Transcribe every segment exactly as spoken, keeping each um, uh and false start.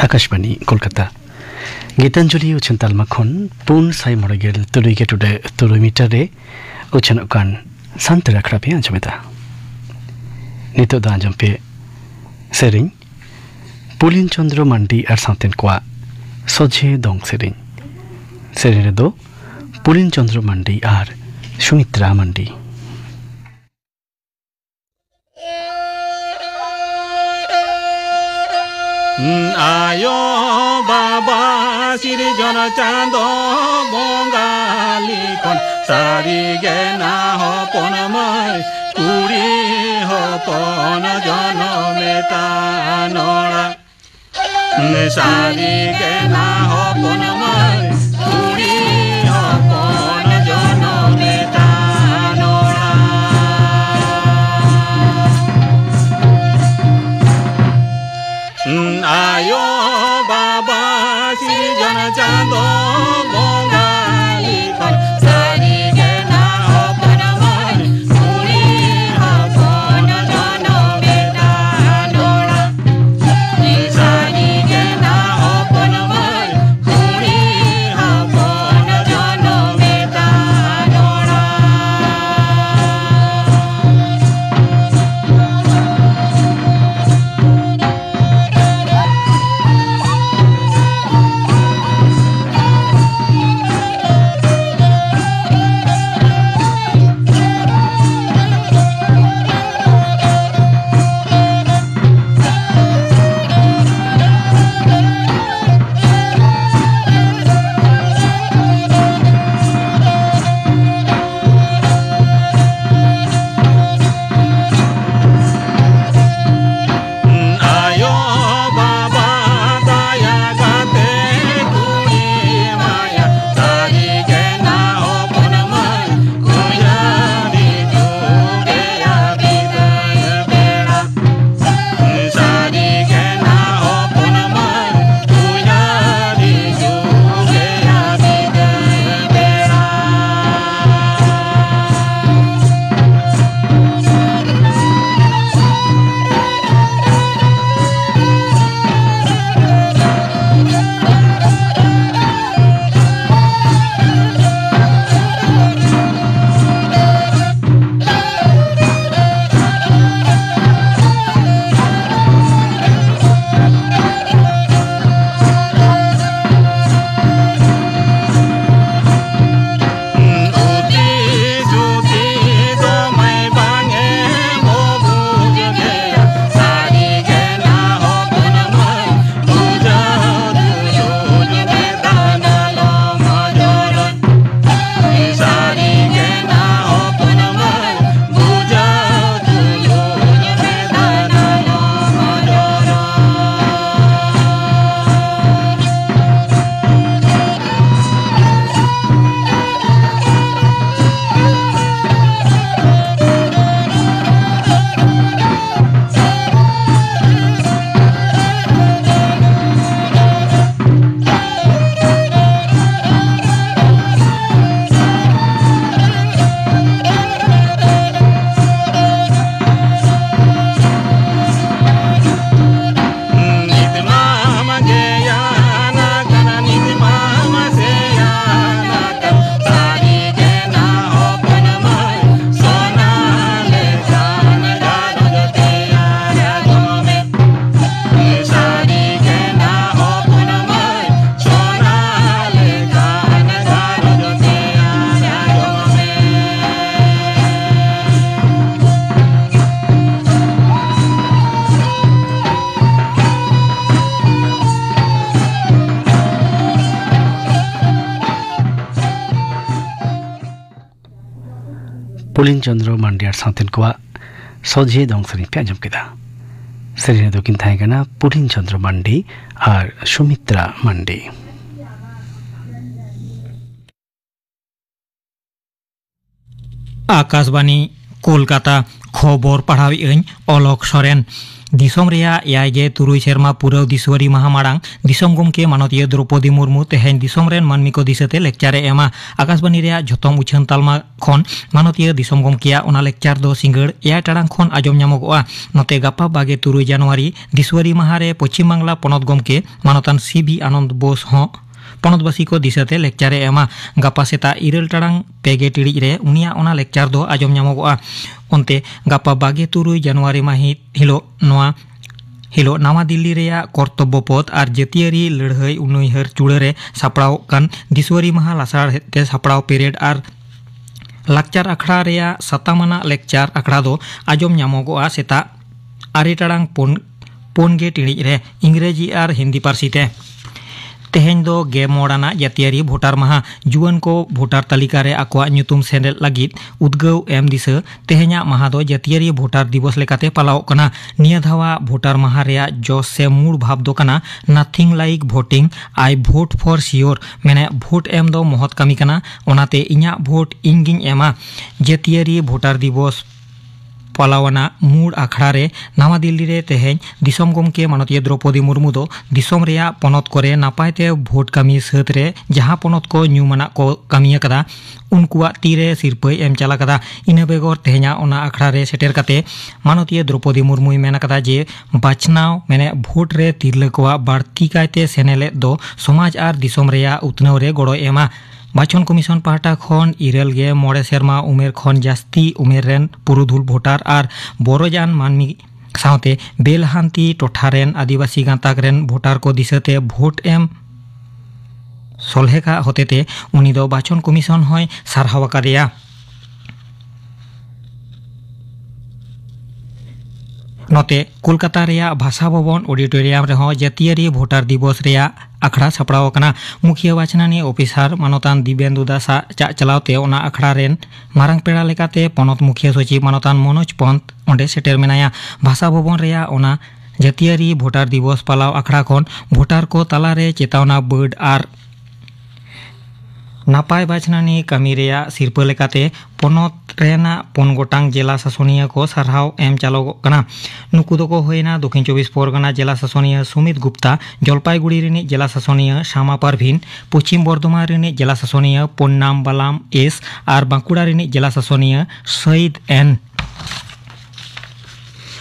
ᱟᱠᱟᱥᱵᱟᱱᱤ ᱠᱳᱞᱠᱟᱛᱟ᱾ ᱜᱤᱛᱟᱧᱡᱚᱞᱤ ᱩᱪᱷᱟᱹᱱ ᱛᱟᱞᱢᱟ ᱠᱷᱚᱱ ᱯᱩᱱ ᱥᱟᱭ ᱢᱚᱬᱮ ᱜᱮᱞ ᱛᱩᱨᱩᱭ ᱜᱮ ᱴᱩᱰᱟᱹᱜ ᱛᱩᱨᱩᱭ ᱢᱤᱴᱟᱨ ᱨᱮ ᱩᱪᱷᱟᱹᱱᱚᱜ ᱠᱟᱱ ᱥᱟᱱᱛᱟᱲ ᱟᱠᱷᱲᱟ ᱯᱮ ᱟᱸᱡᱚᱢᱮᱫᱟ᱾ ᱱᱤᱛᱚᱜ ᱫᱚ ᱟᱸᱡᱚᱢ ᱯᱮ ᱥᱮᱨᱮᱧ ᱯᱩᱞᱤᱱ ᱪᱚᱸᱫᱽᱨᱚ ᱢᱟᱱᱰᱤ ᱟᱨ ᱥᱟᱶᱛᱮᱱ ᱠᱚᱣᱟᱜ ᱥᱚᱡᱷᱮ ᱫᱚᱝ ᱥᱮᱨᱮᱧ᱾ ᱥᱮᱨᱮᱧ ᱨᱮᱫᱚ ᱯᱩᱞᱤᱱ ᱪᱚᱸᱫᱽᱨᱚ ᱢᱟᱱᱰᱤ ᱟᱨ ᱥᱩᱢᱤᱛᱨᱟ ᱢᱟᱱᱰᱤ᱾ ᱟᱭᱳ ᱵᱟᱵᱟ ᱥᱤᱨᱡᱚᱱ ᱪᱟᱸᱫᱚ ᱵᱚᱸᱜᱟ ᱞᱤᱠᱷᱚᱱ, ᱥᱟᱹᱨᱤ ᱜᱮ ᱱᱟ ᱦᱚᱯᱚᱱ ᱢᱟᱹᱭ, ᱠᱩᱲᱤ ᱦᱚᱯᱚᱱ ᱡᱚᱱᱚᱢᱮ ᱛᱟᱱᱚᱲᱟ᱾ ᱥᱟᱹᱨᱤ ᱜᱮ ᱱᱟ ᱦᱚᱯᱚᱱ ᱢᱟᱹᱭ, ᱠᱩᱲᱤ ᱦᱚᱯᱚᱱ ᱡᱚᱱᱚᱢᱮ ᱛᱟᱱᱚᱲᱟ᱾ ᱟᱭᱳ ᱵᱟᱵᱟ ᱥᱤᱨᱡᱚᱱ ᱪᱟᱸᱫᱚ ᱵᱚᱸᱜᱟ ᱞᱤᱠᱷᱚᱱ, ᱥᱟᱹᱨᱤ ᱜᱮ ᱱᱟ ᱦᱚᱯᱚᱱ ᱢᱟᱹᱭ, ᱠᱩᱲᱤ ᱦᱚᱯᱚᱱ ᱡᱚᱱᱚᱢᱮ ᱛᱟᱱᱚᱲᱟ᱾ ᱥᱟᱹᱨᱤ ᱜᱮ ᱱᱟ ᱦᱚᱯᱚᱱ ᱢᱟᱹᱭ, ᱠᱩᱲᱤ ᱦᱚᱯᱚᱱ ᱡᱚᱱᱚᱢᱮ ᱛᱟᱱᱚᱲᱟ᱾ ᱯᱩᱞᱤᱱ ᱪᱚᱸᱫᱽᱨᱚ ᱢᱟᱱᱰᱤ ᱟᱨ ᱥᱟᱶᱛᱮᱱ ᱠᱚᱣᱟᱜ ᱥᱚᱡᱷᱮ ᱫᱚᱝ ᱥᱮᱨᱮᱧ ᱯᱮ ᱟᱸᱡᱚᱢ ᱠᱮᱫᱟ᱾ ᱥᱮᱨᱮᱧ ᱨᱮᱫᱚ ᱠᱤᱱ ᱛᱟᱦᱮᱸ ᱠᱟᱱᱟ ᱯᱩᱞᱤᱱ ᱪᱚᱸᱫᱽᱨᱚ ᱢᱟᱱᱰᱤ ᱟᱨ ᱥᱩᱢᱤᱛᱨᱟ ᱢᱟᱱᱰᱤ᱾ ᱟᱠᱟᱥᱵᱟᱱᱤ, ᱠᱳᱞᱠᱟᱛᱟ᱾ ᱠᱷᱚᱵᱚᱨ ᱯᱟᱲᱦᱟᱣᱮᱫ ᱟᱹᱧ ᱚᱞᱚᱠ ᱥᱚᱨᱮᱱ᱾ ᱫᱤᱥᱚᱢ ᱨᱮᱭᱟᱜ ᱮᱭᱟᱭ ᱜᱮ ᱛᱩᱨᱩᱭ ᱥᱮᱨᱢᱟ ᱯᱩᱨᱟᱹᱣ ᱫᱤᱥᱣᱟᱹᱨᱤ ᱢᱟᱦᱟ ᱢᱟᱲᱟᱝ ᱫᱤᱥᱚᱢ ᱜᱚᱢᱠᱮ ᱢᱟᱱᱚᱛᱤᱭᱟᱹ ᱫᱨᱚᱯᱚᱫᱤ ᱢᱩᱨᱢᱩ ᱛᱮᱦᱮᱧ ᱫᱤᱥᱚᱢ ᱨᱮᱱ ᱢᱟᱹᱱᱢᱤ ᱠᱚ ᱫᱤᱥᱟᱹᱛᱮ ᱞᱮᱠᱪᱟᱨ ᱮ ᱮᱢᱟ᱾ ᱟᱠᱟᱥᱵᱟᱱᱤ ᱨᱮᱭᱟᱜ ᱡᱷᱚᱛᱚᱢ ᱩᱪᱷᱟᱹᱱ ᱛᱟᱞᱢᱟ ᱠᱷᱚᱱ ᱢᱟᱱᱚᱛᱤᱭᱟᱹ ᱫᱤᱥᱚᱢ ᱜᱚᱢᱠᱮᱭᱟᱜ ᱚᱱᱟ ᱞᱮᱠᱪᱟᱨ ᱫᱚ ᱥᱤᱸᱜᱟᱹᱲ ᱮᱭᱟᱭ ᱴᱟᱲᱟᱝ ᱠᱷᱚᱱ ᱟᱸᱡᱚᱢ ᱧᱟᱢᱚᱜᱚᱜᱼᱟ᱾ ᱱᱚᱛᱮ ᱜᱟᱯᱟ ᱵᱟᱜᱮ ᱛᱩᱨᱩᱭ ᱡᱟᱱᱩᱣᱟᱨᱤ ᱫᱤᱥᱣᱟᱹᱨᱤ ᱢᱟᱦᱟ ᱨᱮ ᱯᱚᱪᱷᱤᱢ ᱵᱟᱝᱞᱟ ᱯᱚᱱᱚᱛ ᱜᱚᱢᱠᱮ ᱢᱟᱱᱚᱛᱟᱱ ᱥᱤ ᱵᱷᱤ ᱟᱱᱚᱱᱫ ᱵᱳᱥ ᱦᱚᱸ ᱯᱚᱱᱚᱛᱵᱟᱥᱤ ᱠᱚ ᱫᱤᱥᱟᱹᱛᱮ ᱞᱮᱠᱪᱟᱨ ᱮ ᱮᱢᱟ᱾ ᱜᱟᱯᱟ ᱥᱮᱛᱟᱜ ᱤᱨᱟᱹᱞ ᱴᱟᱲᱟᱝ ᱯᱮ ᱜᱮ ᱴᱤᱲᱤᱡ ᱨᱮ ᱩᱱᱤᱭᱟᱜ ᱚᱱᱟ ᱞᱮᱠᱪᱟᱨ ᱫᱚ ᱟᱸᱡᱚᱢ ᱧᱟᱢᱚᱜᱚᱜᱼᱟ᱾ ᱚᱱᱛᱮ ᱜᱟᱯᱟ ᱵᱟᱜᱮ ᱛᱩᱨᱩᱭ ᱡᱟᱱᱩᱣᱟᱨᱤ ᱢᱟᱹᱦᱤᱛ ᱦᱤᱞᱳᱜ ᱱᱚᱣᱟ ᱦᱤᱞᱳᱜ ᱱᱟᱣᱟ ᱫᱤᱞᱞᱤ ᱨᱮᱭᱟᱜ ᱠᱚᱨᱛᱚᱵᱵᱚ ᱯᱚᱛᱷ ᱟᱨ ᱡᱟᱹᱛᱤᱭᱟᱹᱨᱤ ᱞᱟᱹᱲᱦᱟᱹᱭ ᱩᱱᱩᱭᱦᱟᱹᱨ ᱪᱩᱲᱟᱹ ᱨᱮ ᱥᱟᱯᱲᱟᱣᱚᱜ ᱠᱟᱱ ᱫᱤᱥᱣᱟᱹᱨᱤ ᱢᱟᱦᱟ ᱞᱟᱥᱟᱲᱦᱮᱫ ᱛᱮ ᱥᱟᱯᱲᱟᱣ ᱯᱮᱨᱮᱰ ᱟᱨ ᱞᱟᱠᱪᱟᱨ ᱟᱠᱷᱲᱟ ᱨᱮᱭᱟᱜ ᱥᱟᱛᱟᱢ ᱟᱱᱟᱜ ᱞᱮᱠᱪᱟᱨ ᱟᱠᱷᱲᱟ ᱫᱚ ᱟᱸᱡᱚᱢ ᱧᱟᱢᱚᱜᱚᱜᱼᱟ ᱥᱮᱛᱟᱜ ᱟᱨᱮ ᱴᱟᱲᱟᱝ ᱯᱩᱱ, ᱯᱩᱱ ᱜᱮ ᱴᱤᱲᱤᱡ ᱨᱮ ᱤᱝᱨᱮᱡᱤ ᱟᱨ ᱦᱤᱱᱫᱤ ᱯᱟᱹᱨᱥᱤ ᱛᱮ᱾ ᱛᱮᱦᱮᱧ ᱫᱚ ᱜᱮ ᱢᱚᱬ ᱟᱱᱟᱜ ᱡᱟᱹᱛᱤᱭᱟᱹᱨᱤ ᱵᱷᱳᱴᱟᱨ ᱢᱟᱦᱟ᱾ ᱡᱩᱣᱟᱹᱱ ᱠᱚ ᱵᱷᱳᱴᱟᱨ ᱛᱟᱹᱞᱤᱠᱟ ᱨᱮ ᱟᱠᱚᱣᱟᱜ ᱧᱩᱛᱩᱢ ᱥᱮᱞᱮᱫ ᱞᱟᱹᱜᱤᱫ ᱩᱫᱽᱜᱟᱹᱣ ᱮᱢ ᱫᱤᱥᱟᱹ᱾ ᱛᱮᱦᱮᱧᱟᱜ ᱢᱟᱦᱟ ᱫᱚ ᱡᱟᱹᱛᱤᱭᱟᱹᱨᱤ ᱵᱷᱳᱴᱟᱨ ᱫᱤᱵᱚᱥ ᱞᱮᱠᱟᱛᱮ ᱯᱟᱞᱟᱣᱚᱜ ᱠᱟᱱᱟ᱾ ᱱᱤᱭᱟᱹ ᱫᱷᱟᱣᱟᱜ ᱵᱷᱳᱴᱟᱨ ᱢᱟᱦᱟ ᱨᱮᱭᱟᱜ ᱡᱚᱥ ᱥᱮ ᱢᱩᱲ ᱵᱷᱟᱵᱽ ᱫᱚ ᱠᱟᱱᱟ Nothing like voting, I vote for sure, ᱢᱮᱱᱮ ᱵᱷᱳᱴ ᱮᱢ ᱫᱚ ᱢᱚᱦᱚᱛ ᱠᱟᱹᱢᱤ ᱠᱟᱱᱟ, ᱚᱱᱟᱛᱮ ᱤᱧᱟᱹᱜ ᱵᱷᱳᱴ ᱤᱧ ᱜᱤᱧ ᱮᱢᱟ᱾ ᱡᱟᱹᱛᱤᱭᱟᱹᱨᱤ ᱵᱷᱳᱴᱟᱨ ᱫᱤᱵᱚᱥ ᱯᱟᱞᱟᱣ ᱟᱱᱟᱜ ᱢᱩᱲ ᱟᱠᱷᱲᱟ ᱨᱮ ᱱᱟᱣᱟ ᱫᱤᱞᱞᱤ ᱨᱮ ᱛᱮᱦᱮᱧ ᱫᱤᱥᱚᱢ ᱜᱚᱢᱠᱮ ᱢᱟᱱᱚᱛᱤᱭᱟᱹ ᱫᱨᱚᱯᱚᱫᱤ ᱢᱩᱨᱢᱩ ᱫᱚ ᱫᱤᱥᱚᱢ ᱨᱮᱭᱟᱜ ᱯᱚᱱᱚᱛ ᱠᱚᱨᱮ ᱱᱟᱯᱟᱭ ᱛᱮ ᱵᱷᱳᱴ ᱠᱟᱹᱢᱤ ᱥᱟᱹᱛ ᱨᱮ ᱡᱟᱦᱟᱸ ᱯᱚᱱᱚᱛ ᱠᱚ ᱧᱩᱢ ᱟᱱᱟᱜ ᱠᱚ ᱠᱟᱹᱢᱤ ᱟᱠᱟᱫᱟ, ᱩᱱᱠᱩᱣᱟᱜ ᱛᱤᱨᱮ ᱥᱤᱨᱯᱟᱹᱭ ᱮᱢ ᱪᱟᱞ ᱟᱠᱟᱫᱟ᱾ ᱤᱱᱟᱹ ᱵᱮᱜᱚᱨ ᱛᱮᱦᱮᱧᱟᱜ ᱚᱱᱟ ᱟᱠᱷᱲᱟ ᱨᱮ ᱥᱮᱴᱮᱨ ᱠᱟᱛᱮ ᱢᱟᱱᱚᱛᱤᱭᱟᱹ ᱫᱨᱚᱯᱚᱫᱤ ᱢᱩᱨᱢᱩᱭ ᱢᱮᱱ ᱟᱠᱟᱫᱟ ᱡᱮ ᱵᱟᱪᱷᱱᱟᱣ ᱢᱮᱱᱮ ᱵᱷᱳᱴ ᱨᱮ ᱛᱤᱨᱞᱟᱹ ᱠᱚᱣᱟᱜ ᱵᱟᱹᱲᱛᱤ ᱠᱟᱭᱛᱮ ᱥᱮᱱᱮᱞᱮᱫ ᱫᱚ ᱥᱚᱢᱟᱡᱽ ᱟᱨ ᱫᱤᱥᱚᱢ ᱨᱮᱭᱟᱜ ᱩᱛᱱᱟᱹᱣ ᱨᱮ ᱜᱚᱲᱚᱭ ᱮᱢᱟ᱾ ᱵᱟᱪᱷᱚᱱ ᱠᱚᱢᱤᱥᱚᱱ ᱯᱟᱦᱴᱟ ᱠᱷᱚᱱ ᱤᱨᱟᱹᱞ ᱜᱮ ᱢᱚᱬᱮ ᱥᱮᱨᱢᱟ ᱩᱢᱮᱨ ᱠᱷᱚᱱ ᱡᱟᱹᱥᱛᱤ ᱩᱢᱮᱨ ᱨᱮᱱ ᱯᱩᱨᱩᱫᱷᱩᱞ ᱵᱷᱳᱴᱟᱨ ᱟᱨ ᱵᱚᱨᱚᱡᱟᱱ ᱢᱟᱹᱱᱢᱤ ᱥᱟᱶᱛᱮ ᱵᱮᱞᱦᱟᱱᱛᱤ ᱴᱚᱴᱷᱟ ᱨᱮᱱ ᱟᱹᱫᱤᱵᱟᱹᱥᱤ ᱜᱟᱸᱛᱟᱠ ᱨᱮᱱ ᱵᱷᱳᱴᱟᱨ ᱠᱚ ᱫᱤᱥᱟᱹᱛᱮ ᱵᱷᱳᱴ ᱮᱢ ᱥᱚᱞᱦᱮ ᱠᱟᱜ ᱦᱚᱛᱮᱛᱮ ᱩᱱᱤ ᱫᱚ ᱵᱟᱪᱷᱚᱱ ᱠᱚᱢᱤᱥᱚᱱ ᱦᱚᱸᱭ ᱥᱟᱨᱦᱟᱣ ᱟᱠᱟᱫᱮᱭᱟ᱾ ᱱᱚᱛᱮ ᱠᱳᱞᱠᱟᱛᱟ ᱨᱮᱭᱟᱜ ᱵᱷᱟᱥᱟ ᱵᱷᱚᱵᱚᱱ ᱚᱰᱤᱴᱳᱨᱤᱭᱟᱢ ᱨᱮᱦᱚᱸ ᱡᱟᱹᱛᱤᱭᱟᱹᱨᱤ ᱵᱷᱳᱴᱟᱨ ᱫᱤᱵᱚᱥ ᱨᱮᱭᱟᱜ ᱟᱠᱷᱲᱟ ᱥᱟᱯᱲᱟᱣ ᱟᱠᱟᱱᱟ᱾ ᱢᱩᱠᱷᱤᱭᱟᱹ ᱵᱟᱪᱷᱱᱟᱱᱤ ᱚᱯᱷᱤᱥᱟᱨ ᱢᱟᱱᱚᱛᱟᱱ ᱫᱤᱵᱮᱱᱫᱩ ᱫᱟᱥᱟᱜ ᱪᱟᱜ ᱪᱟᱞᱟᱣ ᱛᱮ ᱚᱱᱟ ᱟᱠᱷᱲᱟ ᱨᱮᱱ ᱢᱟᱨᱟᱝ ᱯᱮᱲᱟ ᱞᱮᱠᱟᱛᱮ ᱯᱚᱱᱚᱛ ᱢᱩᱠᱷᱤᱭᱟᱹ ᱥᱚᱪᱤᱵᱽ ᱢᱟᱱᱚᱛᱟᱱ ᱢᱚᱱᱳᱡᱽ ᱯᱚᱱᱛ ᱚᱸᱰᱮ ᱥᱮᱴᱮᱨ ᱢᱮᱱᱟᱭᱟ᱾ ᱵᱷᱟᱥᱟ ᱵᱷᱚᱵᱚᱱ ᱨᱮᱭᱟᱜ ᱚᱱᱟ ᱡᱟᱹᱛᱤᱭᱟᱹᱨᱤ ᱵᱷᱳᱴᱟᱨ ᱫᱤᱵᱚᱥ ᱯᱟᱞᱟᱣ ᱟᱠᱷᱲᱟ ᱠᱷᱚᱱ ᱵᱷᱳᱴᱟᱨ ᱠᱚ ᱛᱟᱞᱟᱨᱮ ᱪᱮᱛᱟᱣᱱᱟ ᱵᱟᱹᱰ ᱟᱨ ᱱᱟᱯᱟᱭ ᱵᱟᱪᱷᱱᱟᱱᱤ ᱠᱟᱹᱢᱤ ᱨᱮᱭᱟᱜ ᱥᱤᱨᱯᱟᱹ ᱞᱮᱠᱟᱛᱮ ᱯᱚᱱᱚᱛ ᱨᱮᱱᱟᱜ ᱯᱩᱱ ᱜᱚᱴᱟᱝ ᱡᱮᱞᱟ ᱥᱟᱥᱚᱱᱤᱭᱟᱹ ᱠᱚ ᱥᱟᱨᱦᱟᱣ ᱮᱢ ᱪᱟᱞᱚᱜᱚᱜ ᱠᱟᱱᱟ᱾ ᱱᱩᱠᱩ ᱫᱚᱠᱚ ᱦᱩᱭᱱᱟ ᱫᱚᱠᱷᱤᱱ ᱪᱚᱵᱵᱤᱥ ᱯᱚᱨᱜᱚᱱᱟ ᱡᱮᱞᱟ ᱥᱟᱥᱚᱱᱤᱭᱟᱹ ᱥᱩᱢᱤᱛ ᱜᱩᱯᱛᱟ, ᱡᱚᱞᱯᱟᱭᱜᱩᱲᱤ ᱨᱤᱱᱤᱡ ᱡᱮᱞᱟ ᱥᱟᱥᱚᱱᱤᱭᱟᱹ ᱥᱟᱢᱟ ᱯᱟᱨᱵᱷᱤᱱ, ᱯᱚᱪᱷᱤᱢ ᱵᱚᱨᱫᱷᱚᱢᱟᱱ ᱨᱤᱱᱤᱡ ᱡᱮᱞᱟ ᱥᱟᱥᱚᱱᱤᱭᱟᱹ ᱯᱚᱱᱱᱟᱢ ᱵᱟᱞᱟᱢ ᱮᱥ ᱟᱨ ᱵᱟᱸᱠᱩᱲᱟ ᱨᱤᱱᱤᱡ ᱡᱮᱞᱟ ᱥᱟᱥᱚᱱᱤᱭᱟᱹ ᱥᱟᱹᱭᱤᱫ ᱮᱱ᱾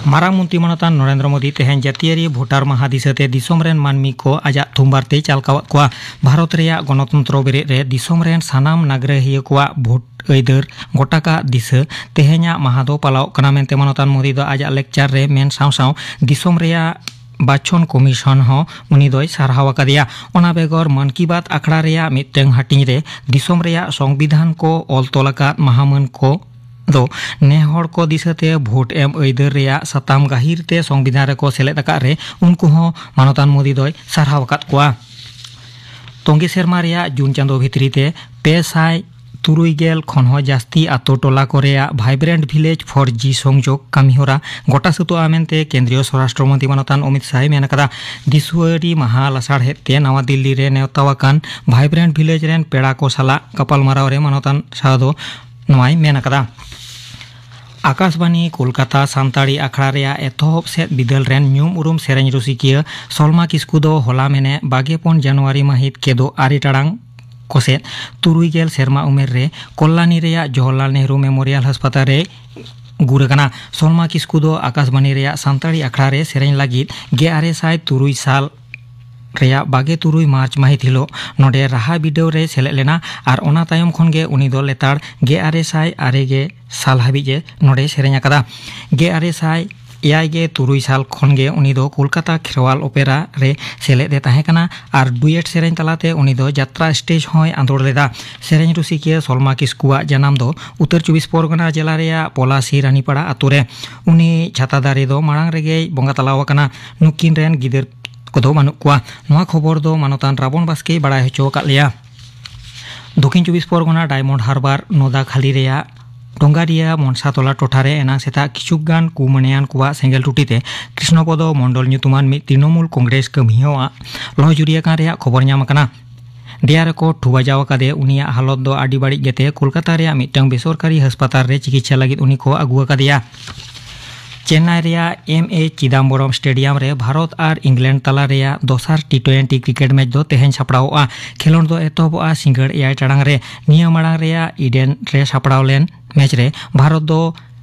ᱢᱟᱨᱟᱝ ᱢᱚᱱᱛᱨᱤ ᱢᱟᱱᱚᱛᱟᱱ ᱱᱚᱨᱮᱱᱫᱨᱚ ᱢᱳᱫᱤ ᱛᱮᱦᱮᱧ ᱡᱟᱹᱛᱤᱭᱟᱹᱨᱤ ᱵᱷᱳᱴᱟᱨ ᱢᱟᱦᱟ ᱫᱤᱥᱟᱹᱛᱮ ᱫᱤᱥᱚᱢ ᱨᱮᱱ ᱢᱟᱹᱱᱢᱤ ᱠᱚ ᱟᱡᱟᱜ ᱛᱷᱩᱢᱵᱟᱨ ᱛᱮᱭ ᱪᱟᱞ ᱠᱟᱣᱟᱫ ᱠᱚᱣᱟ᱾ ᱵᱷᱟᱨᱚᱛ ᱨᱮᱭᱟᱜ ᱜᱚᱱᱚᱛᱚᱱᱛᱨᱚ ᱵᱮᱨᱮᱫ ᱨᱮ ᱫᱤᱥᱚᱢ ᱨᱮᱱ ᱥᱟᱱᱟᱢ ᱱᱟᱜᱨᱟᱦᱤᱭᱟᱹ ᱠᱚᱣᱟᱜ ᱵᱷᱳᱴ ᱟᱹᱭᱫᱟᱹᱨ ᱜᱚᱴᱟ ᱠᱟᱜ ᱫᱤᱥᱟᱹ ᱛᱮᱦᱮᱧᱟᱜ ᱢᱟᱦᱟ ᱫᱚ ᱯᱟᱞᱟᱣᱚᱜ ᱠᱟᱱᱟ ᱢᱮᱱᱛᱮ ᱢᱟᱱᱚᱛᱟᱱ ᱢᱳᱫᱤ ᱫᱚ ᱟᱡᱟᱜ ᱞᱮᱠᱪᱟᱨ ᱨᱮ ᱢᱮᱱ ᱥᱟᱶ ᱥᱟᱶ ᱫᱤᱥᱚᱢ ᱨᱮᱭᱟᱜ ᱵᱟᱪᱷᱚᱱ ᱠᱚᱢᱤᱥᱚᱱ ᱦᱚᱸ ᱩᱱᱤ ᱫᱚᱭ ᱥᱟᱨᱦᱟᱣ ᱟᱠᱟᱫᱮᱭᱟ᱾ ᱚᱱᱟ ᱵᱮᱜᱚᱨ ᱢᱚᱱ ᱠᱤ ᱵᱟᱛ ᱟᱠᱷᱲᱟ ᱨᱮᱭᱟᱜ ᱢᱤᱫᱴᱟᱝ ᱦᱟᱹᱴᱤᱧ ᱨᱮ ᱫᱤᱥᱚᱢ ᱨᱮᱭᱟᱜ ᱥᱚᱝᱵᱤᱫᱷᱟᱱ ᱠᱚ ᱚᱞ ᱛᱚᱞ ᱟᱠᱟᱫ ᱢᱟᱦᱟᱢᱟᱹᱱ ᱠᱚ ᱫᱚ ᱱᱮ ᱦᱚᱲ ᱠᱚ ᱫᱤᱥᱟᱹᱛᱮ ᱵᱷᱳᱴ ᱮᱢ ᱟᱹᱭᱫᱟᱹᱨ ᱨᱮᱭᱟᱜ ᱥᱟᱛᱟᱢ ᱜᱟᱹᱦᱤᱨ ᱛᱮ ᱥᱚᱝᱵᱤᱫᱷᱟᱱ ᱨᱮᱠᱚ ᱥᱮᱞᱮᱫ ᱟᱠᱟᱫ ᱨᱮ ᱩᱱᱠᱩ ᱦᱚᱸ ᱢᱟᱱᱚᱛᱟᱱ ᱢᱳᱫᱤ ᱫᱚᱭ ᱥᱟᱨᱦᱟᱣ ᱟᱠᱟᱫ ᱠᱚᱣᱟ᱾ ᱛᱚᱸᱜᱮ ᱥᱮᱨᱢᱟ ᱨᱮᱭᱟᱜ ᱡᱩᱱ ᱪᱟᱸᱫᱳ ᱵᱷᱤᱛᱨᱤ ᱛᱮ ᱯᱮ ᱥᱟᱭ ᱛᱩᱨᱩᱭ ᱜᱮᱞ ᱠᱷᱚᱱ ᱦᱚᱸ ᱡᱟᱹᱥᱛᱤ ᱟᱛᱳ ᱴᱚᱞᱟ ᱠᱚ ᱨᱮᱭᱟᱜ ᱵᱷᱟᱭᱵᱨᱮᱱᱴ ᱵᱷᱤᱞᱮᱡᱽ ᱯᱷᱳᱨ ᱡᱤ ᱥᱚᱝᱡᱳᱜᱽ ᱠᱟᱹᱢᱤᱦᱚᱨᱟ ᱜᱚᱴᱟ ᱥᱟᱹᱛᱚᱜᱼᱟ ᱢᱮᱱᱛᱮ ᱠᱮᱱᱫᱨᱤᱭᱚ ᱥᱚᱨᱟᱥᱴᱨᱚ ᱢᱚᱱᱛᱨᱤ ᱢᱟᱱᱚᱛᱟᱱ ᱚᱢᱤᱛ ᱥᱟᱦᱟᱭ ᱢᱮᱱ ᱟᱠᱟᱫᱟ᱾ ᱫᱤᱥᱩᱣᱟᱹᱨᱤ ᱢᱟᱦᱟ ᱞᱟᱥᱟᱲᱦᱮᱫ ᱛᱮ ᱱᱟᱣᱟ ᱫᱤᱞᱞᱤ ᱨᱮ ᱱᱮᱣᱛᱟ ᱟᱠᱟᱱ ᱵᱷᱟᱭᱵᱨᱮᱱᱴ ᱵᱷᱤᱞᱮᱡᱽ ᱨᱮᱱ ᱯᱮᱲᱟ ᱠᱚ ᱥᱟᱞᱟᱜ ᱜᱟᱯᱟᱞᱢᱟᱨᱟᱣ ᱨᱮ ᱢᱟᱱᱚᱛᱟᱱ ᱥᱟᱦᱟ ᱫᱚ ᱱᱚᱣᱟᱭ ᱢᱮᱱ ᱟᱠᱟᱫᱟ᱾ ᱟᱠᱟᱥᱵᱟᱱᱤ ᱠᱳᱞᱠᱟᱛᱟ ᱥᱟᱱᱛᱟᱲᱤ ᱟᱠᱷᱲᱟ ᱨᱮᱭᱟᱜ ᱮᱛᱚᱦᱚᱵ ᱥᱮᱫ ᱵᱤᱫᱟᱹᱞ ᱨᱮᱱ ᱧᱩᱢ ᱩᱨᱩᱢ ᱥᱮᱨᱮᱧ ᱨᱩᱥᱤᱠᱤᱭᱟᱹ ᱥᱚᱞᱢᱟ ᱠᱤᱥᱠᱩ ᱫᱚ ᱦᱚᱞᱟ ᱢᱮᱱᱮ ᱵᱟᱜᱮ ᱯᱩᱱ ᱡᱟᱱᱩᱣᱟᱨᱤ ᱢᱟᱹᱦᱤᱛ ᱠᱮᱫᱳ ᱟᱨᱮ ᱴᱟᱲᱟᱝ ᱠᱚᱥᱮᱫ ᱛᱩᱨᱩᱭ ᱜᱮᱞ ᱥᱮᱨᱢᱟ ᱩᱢᱮᱨ ᱨᱮ ᱠᱚᱞᱞᱟᱱᱤ ᱨᱮᱭᱟᱜ ᱡᱚᱣᱟᱦᱚᱨᱞᱟᱞ ᱱᱮᱦᱨᱩ ᱢᱮᱢᱳᱨᱤᱭᱟᱞ ᱦᱟᱥᱯᱟᱛᱟᱞ ᱨᱮ ᱜᱩᱨ ᱟᱠᱟᱱᱟ᱾ ᱥᱚᱞᱢᱟ ᱠᱤᱥᱠᱩ ᱫᱚ ᱟᱠᱟᱥᱵᱟᱱᱤ ᱨᱮᱭᱟᱜ ᱥᱟᱱᱛᱟᱲᱤ ᱟᱠᱷᱲᱟ ᱨᱮ ᱥᱮᱨᱮᱧ ᱞᱟᱹᱜᱤᱫ ᱜᱮᱞ ᱟᱨᱮ ᱥᱟᱭ ᱛᱩᱨᱩᱭ ᱥᱟᱞ ᱨᱮᱭᱟᱜ ᱵᱟᱜᱮ ᱛᱩᱨᱩᱭ ᱢᱟᱨᱪ ᱢᱟᱹᱦᱤᱛ ᱦᱤᱞᱳᱜ ᱱᱚᱰᱮ ᱨᱟᱦᱟ ᱵᱤᱰᱟᱹᱣ ᱨᱮ ᱥᱮᱞᱮᱫ ᱞᱮᱱᱟ ᱟᱨ ᱚᱱᱟ ᱛᱟᱭᱚᱢ ᱠᱷᱚᱱ ᱜᱮ ᱩᱱᱤ ᱫᱚ ᱞᱮᱛᱟᱲ ᱜᱮᱞ ᱟᱨᱮ ᱥᱟᱭ ᱟᱨᱮ ᱜᱮ ᱥᱟᱞ ᱦᱟᱹᱵᱤᱡ ᱮ ᱱᱚᱰᱮᱭ ᱥᱮᱨᱮᱧ ᱟᱠᱟᱫᱟ᱾ ᱜᱮᱞ ᱟᱨᱮ ᱥᱟᱭ ᱮᱭᱟᱭ ᱜᱮ ᱛᱩᱨᱩᱭ ᱥᱟᱞ ᱠᱷᱚᱱ ᱜᱮ ᱩᱱᱤ ᱫᱚ ᱠᱳᱞᱠᱟᱛᱟ ᱠᱷᱮᱨᱣᱟᱞ ᱚᱯᱮᱨᱟ ᱨᱮ ᱥᱮᱞᱮᱫ ᱮ ᱛᱟᱦᱮᱸ ᱠᱟᱱᱟ ᱟᱨ ᱰᱩᱭᱮᱴ ᱥᱮᱨᱮᱧ ᱛᱟᱞᱟᱛᱮ ᱩᱱᱤ ᱫᱚ ᱡᱟᱛᱨᱟ ᱥᱴᱮᱡᱽ ᱦᱚᱸᱭ ᱟᱸᱫᱳᱲ ᱞᱮᱫᱟ᱾ ᱥᱮᱨᱮᱧ ᱨᱩᱥᱤᱠᱤᱭᱟᱹ ᱥᱚᱞᱢᱟ ᱠᱤᱥᱠᱩᱣᱟᱜ ᱡᱟᱱᱟᱢ ᱫᱚ ᱩᱛᱛᱚᱨ ᱪᱚᱵᱵᱤᱥ ᱯᱚᱨᱜᱚᱱᱟ ᱡᱮᱞᱟ ᱨᱮᱭᱟᱜ ᱯᱚᱞᱟᱥᱤ ᱨᱟᱱᱤᱯᱟᱲᱟ ᱟᱛᱳ ᱨᱮ᱾ ᱩᱱᱤ ᱪᱷᱟᱛᱟ ᱫᱟᱨᱮ ᱫᱚ ᱢᱟᱲᱟᱝ ᱨᱮᱜᱮᱭ ᱵᱚᱸᱜᱟ ᱛᱟᱞᱟᱣ ᱟᱠᱟᱱᱟ᱾ ᱱᱩᱠᱤᱱ ᱨᱮᱱ ᱜᱤᱫᱟᱹᱨ ᱠᱚᱫᱚ ᱵᱟᱹᱱᱩᱜ ᱠᱚᱣᱟ᱾ ᱱᱚᱣᱟ ᱠᱷᱚᱵᱚᱨ ᱫᱚ ᱢᱟᱱᱚᱛᱟᱱ ᱨᱟᱵᱚᱱ ᱵᱟᱥᱠᱮᱭ ᱵᱟᱲᱟᱭ ᱦᱚᱪᱚ ᱟᱠᱟᱫ ᱞᱮᱭᱟ᱾ ᱫᱚᱠᱷᱤᱱ ᱪᱚᱵᱵᱤᱥ ᱯᱚᱨᱜᱚᱱᱟ ᱰᱟᱭᱢᱚᱱᱰ ᱦᱟᱨᱵᱟᱨ ᱱᱚᱫᱟᱠᱷᱟᱞᱤ ᱨᱮᱭᱟᱜ ᱰᱚᱝᱜᱟᱨᱤᱭᱟ ᱢᱚᱱᱥᱟᱛᱚᱞᱟ ᱴᱚᱴᱷᱟ ᱨᱮ ᱮᱱᱟᱝ ᱥᱮᱛᱟᱜ ᱠᱤᱪᱷᱩ ᱜᱟᱱ ᱠᱩᱢᱟᱹᱱᱤᱭᱟᱱ ᱠᱚᱣᱟᱜ ᱥᱮᱸᱜᱮᱞ ᱴᱩᱴᱤ ᱛᱮ ᱠᱨᱤᱥᱱᱚᱯᱚᱫᱚ ᱢᱚᱱᱰᱚᱞ ᱧᱩᱛᱩᱢᱟᱱ ᱢᱤᱫ ᱛᱨᱤᱱᱚᱢᱩᱞ ᱠᱚᱝᱜᱨᱮᱥ ᱠᱟᱹᱢᱤᱭᱟᱹᱣᱟᱜ ᱞᱚᱦᱚᱡᱩᱨᱤ ᱟᱠᱟᱱ ᱨᱮᱭᱟᱜ ᱠᱷᱚᱵᱚᱨ ᱧᱟᱢ ᱟᱠᱟᱱᱟ᱾ ᱫᱮᱭᱟ ᱨᱮᱠᱚ ᱴᱷᱩ ᱵᱟᱡᱟᱣ ᱟᱠᱟᱫᱮ᱾ ᱩᱱᱤᱭᱟᱜ ᱦᱟᱞᱚᱛ ᱫᱚ ᱟᱹᱰᱤ ᱵᱟᱹᱲᱤᱡ ᱜᱮᱛᱮ ᱠᱳᱞᱠᱟᱛᱟ ᱨᱮᱭᱟᱜ ᱢᱤᱫᱴᱟᱝ ᱵᱮᱥᱚᱨᱠᱟᱨᱤ ᱦᱟᱥᱯᱟᱛᱟᱞ ᱨᱮ ᱪᱤᱠᱤᱛᱥᱟ ᱞᱟᱹᱜᱤᱫ ᱩᱱᱤ ᱠᱚ ᱟᱹᱜᱩ ᱟᱠᱟᱫᱮᱭᱟ᱾ ᱪᱮᱱᱱᱟᱭ ᱨᱮᱭᱟᱜ ᱮᱢ ᱮ ᱪᱤᱫᱟᱢᱵᱚᱨᱚᱢ ᱥᱴᱮᱰᱤᱭᱟᱢ ᱨᱮ ᱵᱷᱟᱨᱚᱛ ᱟᱨ ᱤᱝᱞᱮᱱᱰ ᱛᱟᱞᱟ ᱨᱮᱭᱟᱜ ᱫᱚᱥᱟᱨ ᱴᱤ ᱴᱩᱭᱮᱱᱴᱤ ᱠᱨᱤᱠᱮᱴ ᱢᱮᱪ ᱫᱚ ᱛᱮᱦᱮᱧ ᱥᱟᱯᱲᱟᱣᱚᱜᱼᱟ᱾ ᱠᱷᱮᱞᱳᱰ ᱫᱚ ᱮᱛᱚᱦᱚᱵᱚᱜᱼᱟ ᱥᱤᱸᱜᱟᱹᱲ ᱮᱭᱟᱭ ᱴᱟᱲᱟᱝ ᱨᱮ᱾ ᱱᱤᱭᱟᱹ ᱢᱟᱲᱟᱝ ᱨᱮᱭᱟᱜ ᱤᱰᱮᱱ ᱨᱮ ᱥᱟᱯᱲᱟᱣ ᱞᱮᱱ ᱢᱮᱪ ᱨᱮ ᱵᱷᱟᱨᱚᱛ ᱫᱚ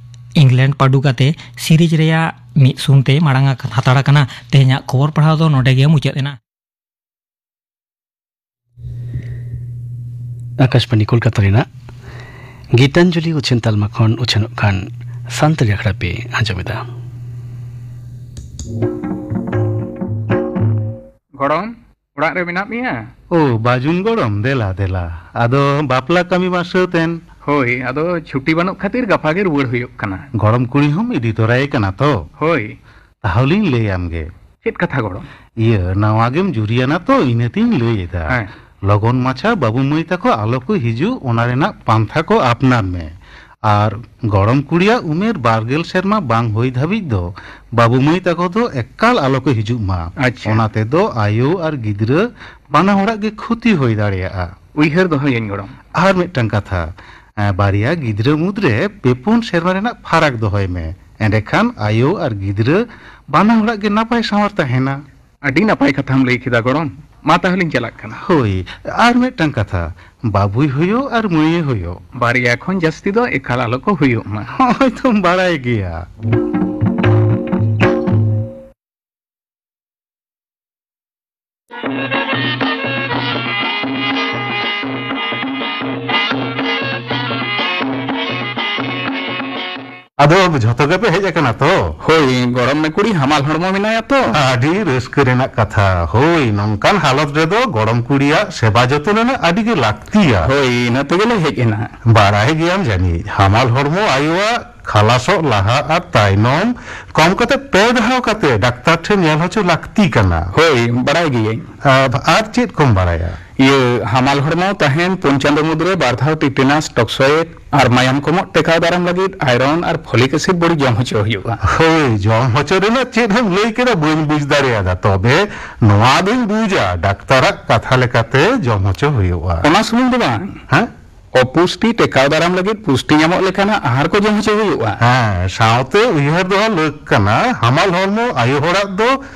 ᱤᱝᱞᱮᱱᱰ ᱯᱟᱹᱰᱩ ᱠᱟᱛᱮ ᱥᱤᱨᱤᱡᱽ ᱨᱮᱭᱟᱜ ᱢᱤᱫ ᱥᱩᱱ ᱛᱮ ᱢᱟᱲᱟᱝ ᱦᱟᱛᱟᱲ ᱟᱠᱟᱱᱟ᱾ ᱛᱮᱦᱮᱧᱟᱜ ᱠᱷᱚᱵᱚᱨ ᱯᱟᱲᱦᱟᱣ ᱫᱚ ᱱᱚᱰᱮ ᱜᱮ ᱢᱩᱪᱟᱹᱫ ᱮᱱᱟ᱾ ᱟᱠᱟᱥᱵᱟᱬᱤ ᱠᱳᱞᱠᱟᱛᱟ ᱨᱮᱱᱟᱜ ᱜᱤᱛᱟᱧᱡᱚᱞᱤ ᱩᱪᱷᱟᱹᱱ ᱛᱟᱞᱢᱟ ᱠᱷᱚᱱ ᱩᱪᱷᱟᱹᱱᱚᱜ ᱠᱟᱱ ᱥᱟᱱᱛᱟᱲᱤ ᱟᱠᱷᱲᱟ ᱯᱮ ᱟᱸᱡᱚᱢᱮᱫᱟ᱾ ᱜᱚᱲᱚᱢ, ᱚᱲᱟᱜ ᱨᱮ ᱢᱮᱱᱟᱜ ᱢᱮᱭᱟ? ᱳ, ᱵᱟᱡᱩᱱ ᱜᱚᱲᱚᱢ, ᱫᱮᱞᱟ, ᱫᱮᱞᱟ᱾ ᱟᱫᱚ ᱵᱟᱯᱞᱟ ᱠᱟᱹᱢᱤ ᱢᱟ ᱥᱟᱹᱛ ᱮᱱ? ᱦᱳᱭ, ᱟᱫᱚ ᱪᱷᱩᱴᱤ ᱵᱟᱹᱱᱩᱜ ᱠᱷᱟᱹᱛᱤᱨ ᱜᱟᱯᱟ ᱜᱮ ᱨᱩᱣᱟᱹᱲ ᱦᱩᱭᱩᱜ ᱠᱟᱱᱟ᱾ ᱜᱚᱲᱚᱢ ᱠᱩᱲᱤ ᱦᱚᱸᱢ ᱤᱫᱤ ᱛᱚᱨᱟᱭᱮ ᱠᱟᱱᱟ ᱛᱚ? ᱦᱳᱭ᱾ ᱛᱟᱦᱚᱞᱮᱧ ᱞᱟᱹᱭ ᱟᱢ ᱜᱮ᱾ ᱪᱮᱫ ᱠᱟᱛᱷᱟ ᱜᱚᱲᱚᱢ? ᱤᱭᱟᱹ, ᱱᱟᱣᱟ ᱜᱮᱢ ᱡᱩᱨᱤᱭᱟᱱᱟ ᱛᱚ, ᱤᱱᱟᱹᱛᱤᱧ ᱞᱟᱹᱭ ᱮᱫᱟ᱾ ᱦᱮᱸ᱾ ᱞᱚᱜᱚᱱ ᱢᱟᱪᱷᱟ ᱵᱟᱹᱵᱩ ᱢᱟᱹᱭ ᱛᱟᱠᱚ ᱟᱞᱚ ᱠᱚ ᱦᱤᱡᱩᱜ, ᱚᱱᱟ ᱨᱮᱱᱟᱜ ᱯᱟᱱᱛᱷᱟ ᱠᱚ ᱟᱯᱱᱟᱨ ᱢᱮ᱾ ᱟᱨ ᱜᱚᱲᱚᱢ ᱠᱩᱲᱤᱭᱟᱜ ᱩᱢᱮᱨ ᱵᱟᱨ ᱜᱮᱞ ᱥᱮᱨᱢᱟ ᱵᱟᱝ ᱦᱩᱭ ᱫᱷᱟᱹᱵᱤᱡ ᱫᱚ ᱵᱟᱹᱵᱩ ᱢᱟᱹᱭ ᱛᱟᱠᱚ ᱫᱚ ᱮᱠᱟᱞ ᱟᱞᱚ ᱠᱚ ᱦᱤᱡᱩᱜ ᱢᱟ᱾ ᱟᱪᱪᱷᱟ᱾ ᱚᱱᱟ ᱛᱮᱫᱚ ᱟᱭᱳ ᱟᱨ ᱜᱤᱫᱽᱨᱟᱹ ᱵᱟᱱᱟ ᱦᱚᱲᱟᱜ ᱜᱮ ᱠᱷᱚᱛᱤ ᱦᱩᱭ ᱫᱟᱲᱮᱭᱟᱜᱼᱟ᱾ ᱩᱭᱦᱟᱹᱨ ᱫᱚᱦᱚᱭᱟᱹᱧ ᱜᱚᱲᱚᱢ᱾ ᱟᱨ ᱢᱤᱫᱴᱟᱝ ᱠᱟᱛᱷᱟ, ᱮᱸ, ᱵᱟᱨᱭᱟ ᱜᱤᱫᱽᱨᱟᱹ ᱢᱩᱫᱽᱨᱮ ᱯᱮ ᱯᱩᱱ ᱥᱮᱨᱢᱟ ᱨᱮᱱᱟᱜ ᱯᱷᱟᱨᱟᱠ ᱫᱚᱦᱚᱭ ᱢᱮ᱾ ᱮᱸᱰᱮᱠᱷᱟᱱ ᱟᱭᱳ ᱟᱨ ᱜᱤᱫᱽᱨᱟᱹ ᱵᱟᱱᱟ ᱦᱚᱲᱟᱜ ᱜᱮ ᱱᱟᱯᱟᱭ ᱥᱟᱶᱟᱨ ᱛᱟᱦᱮᱱᱟ᱾ ᱟᱹᱰᱤ ᱱᱟᱯᱟᱭ ᱠᱟᱛᱷᱟᱢ ᱞᱟᱹᱭ ᱠᱮᱫᱟ ᱜᱚᱲᱚᱢ᱾ ᱢᱟ ᱛᱟᱦᱚᱞᱮᱧ ᱪᱟᱞᱟᱜ ᱠᱟᱱᱟ᱾ ᱦᱳᱭ, ᱟᱨ ᱢᱤᱫᱴᱟᱝ ᱠᱟᱛᱷᱟ, ᱵᱟᱹᱵᱩᱭ ᱦᱩᱭᱩᱜ ᱟᱨ ᱢᱟᱹᱭᱮ ᱦᱩᱭᱩᱜ, ᱵᱟᱨᱭᱟ ᱠᱷᱚᱱ ᱡᱟᱹᱥᱛᱤ ᱫᱚ ᱮᱠᱟᱞ ᱟᱞᱚ ᱠᱚ ᱦᱩᱭᱩᱜ ᱢᱟ᱾ ᱦᱚᱸᱜᱼᱚᱭ ᱛᱚᱢ ᱵᱟᱲᱟᱭ ᱜᱮᱭᱟ᱾ ᱟᱫᱚ ᱡᱷᱚᱛᱚ ᱜᱮᱯᱮ ᱦᱮᱡ ᱟᱠᱟᱱᱟ ᱛᱚ? ᱦᱳᱭ, ᱜᱚᱲᱚᱢ ᱢᱮ ᱠᱩᱲᱤ ᱦᱟᱢᱟᱞ ᱦᱚᱲᱢᱚ ᱢᱮᱱᱟᱭᱟ ᱛᱚ᱾ ᱟᱹᱰᱤ ᱨᱟᱹᱥᱠᱟᱹ ᱨᱮᱱᱟᱜ ᱠᱟᱛᱷᱟ᱾ ᱦᱳᱭ, ᱱᱚᱝᱠᱟᱱ ᱦᱟᱞᱚᱛ ᱨᱮᱫᱚ ᱜᱚᱲᱚᱢ ᱠᱩᱲᱤᱭᱟᱜ ᱥᱮᱵᱟ ᱡᱚᱛᱚᱱ ᱨᱮᱱᱟᱜ ᱟᱹᱰᱤ ᱜᱮ ᱞᱟᱹᱠᱛᱤᱭᱟ᱾ ᱦᱳᱭ, ᱤᱱᱟᱹ ᱛᱮᱜᱮᱞᱮ ᱦᱮᱡ ᱮᱱᱟ᱾ ᱵᱟᱲᱟᱭ ᱜᱮᱭᱟᱢ ᱡᱟᱹᱱᱤᱡ, ᱦᱟᱢᱟᱞ ᱦᱚᱲᱢᱚ ᱟᱭᱳᱣᱟᱜ ᱠᱷᱟᱞᱟᱥᱚᱜ ᱞᱟᱦᱟ ᱟᱨ ᱛᱟᱭᱱᱚᱢ ᱠᱚᱢ ᱠᱟᱛᱮ ᱯᱮ ᱫᱷᱟᱣ ᱠᱟᱛᱮ ᱰᱟᱠᱛᱟᱨ ᱴᱷᱮᱱ ᱧᱮᱞ ᱦᱚᱪᱚ ᱞᱟᱹᱠᱛᱤ ᱠᱟᱱᱟ᱾ ᱦᱳᱭ, ᱵᱟᱲᱟᱭ ᱜᱤᱭᱟᱹᱧ᱾ ᱟᱨ, ᱟᱨ ᱪᱮᱫ ᱠᱚᱢ ᱵᱟᱲᱟᱭᱟ? ᱤᱭᱟᱹ, ᱦᱟᱢᱟᱞ ᱦᱚᱲᱢᱚ ᱛᱟᱦᱮᱱ ᱯᱩᱱ ᱪᱟᱸᱫᱚ ᱢᱩᱫᱽᱨᱮ ᱵᱟᱨ ᱫᱷᱟᱣ ᱴᱤᱴᱮᱱᱟᱥ ᱴᱚᱠᱥᱚᱭᱮᱰ ᱟᱨ ᱢᱟᱭᱟᱢ ᱠᱚᱢᱚᱜ ᱴᱮᱠᱟᱣ ᱫᱟᱨᱟᱢ ᱞᱟᱹᱜᱤᱫ ᱟᱭᱨᱚᱱ ᱟᱨ ᱯᱷᱚᱞᱤᱠ ᱮᱥᱤᱰ ᱵᱚᱲᱤ ᱡᱚᱢ ᱦᱚᱪᱚ ᱦᱩᱭᱩᱜᱼᱟ᱾ ᱦᱳᱭ, ᱡᱚᱢ ᱦᱚᱪᱚ ᱨᱮᱱᱟᱜ ᱪᱮᱫ ᱦᱚᱸ ᱞᱟᱹᱭ ᱠᱮᱫᱟ ᱵᱟᱹᱧ ᱵᱩᱡᱽ ᱫᱟᱲᱮᱭᱟᱫᱟ, ᱛᱚᱵᱮ ᱱᱚᱣᱟ ᱫᱚᱧ ᱵᱩᱡᱟ, ᱰᱟᱠᱛᱟᱨᱟᱜ ᱠᱟᱛᱷᱟ ᱞᱮᱠᱟᱛᱮ ᱡᱚᱢ ᱦᱚᱪᱚ ᱦᱩᱭᱩᱜᱼᱟ᱾ ᱚᱱᱟ ᱥᱩᱢᱩᱝ ᱫᱚ ᱵᱟᱝ, ᱦᱮᱸ? ᱚᱯᱩᱥᱴᱤ ᱴᱮᱠᱟᱣ ᱫᱟᱨᱟᱢ ᱞᱟᱹᱜᱤᱫ ᱯᱩᱥᱴᱤ ᱧᱟᱢᱚᱜ ᱞᱮᱠᱟᱱᱟᱜ ᱟᱦᱟᱨ ᱠᱚ ᱡᱚᱢ ᱦᱚᱪᱚ ᱦᱩᱭᱩᱜᱼᱟ᱾ ᱦᱮᱸ, ᱥᱟᱶᱛᱮ ᱩᱭᱦᱟᱹᱨ ᱫᱚᱦᱚ ᱞᱟᱹᱠ ᱠᱟᱱᱟ, ᱦᱟᱢᱟᱞ ᱦᱚᱲᱢᱚ ᱟᱭᱳ ᱦᱚᱲᱟᱜ ᱫᱚ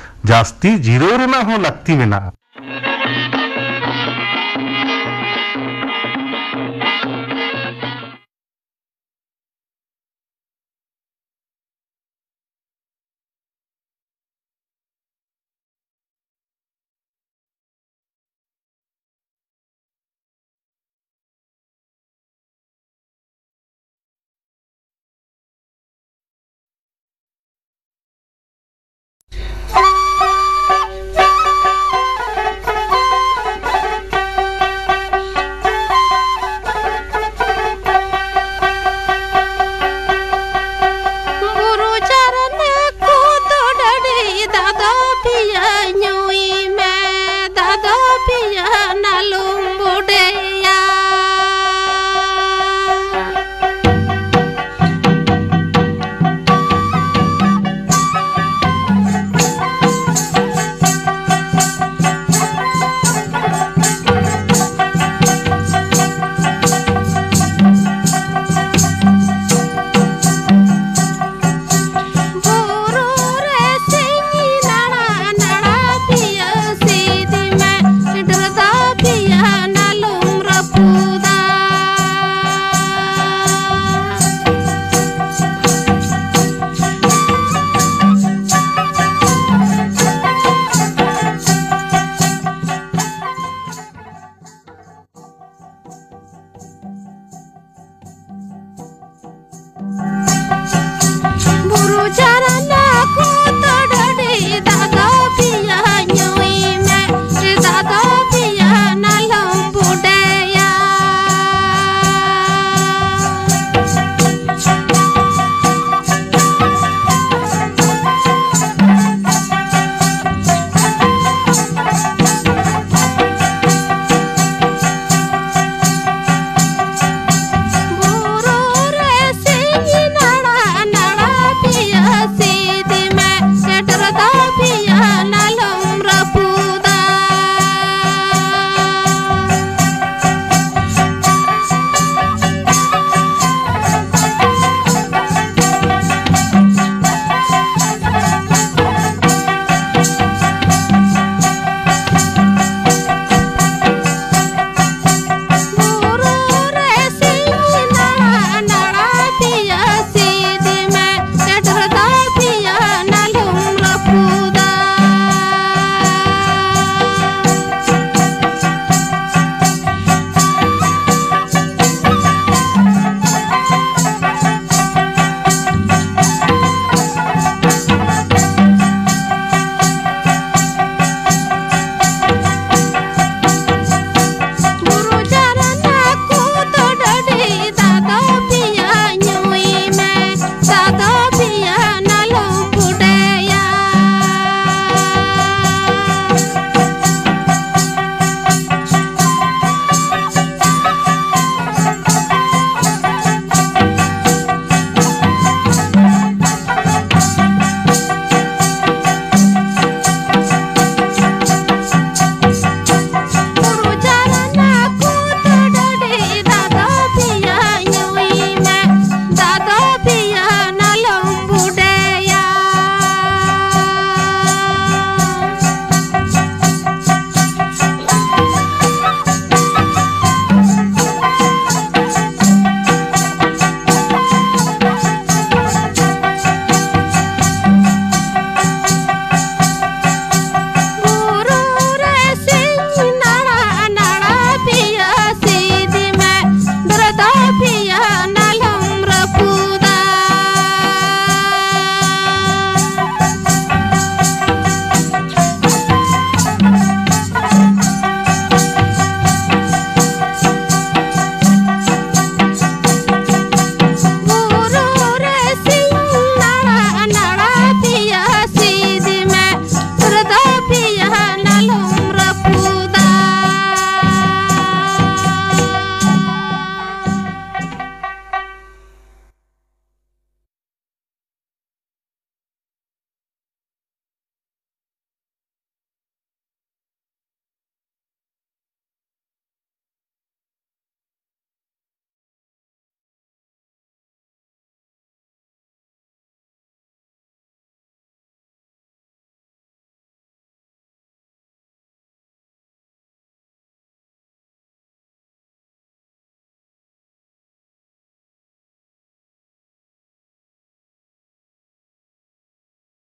ᱡᱟᱹᱥᱛᱤ ᱡᱤᱨᱟᱹᱣ ᱨᱮᱱᱟᱜ ᱦᱚᱸ ᱞᱟᱹᱠᱛᱤ ᱢᱮᱱᱟᱜᱼᱟ᱾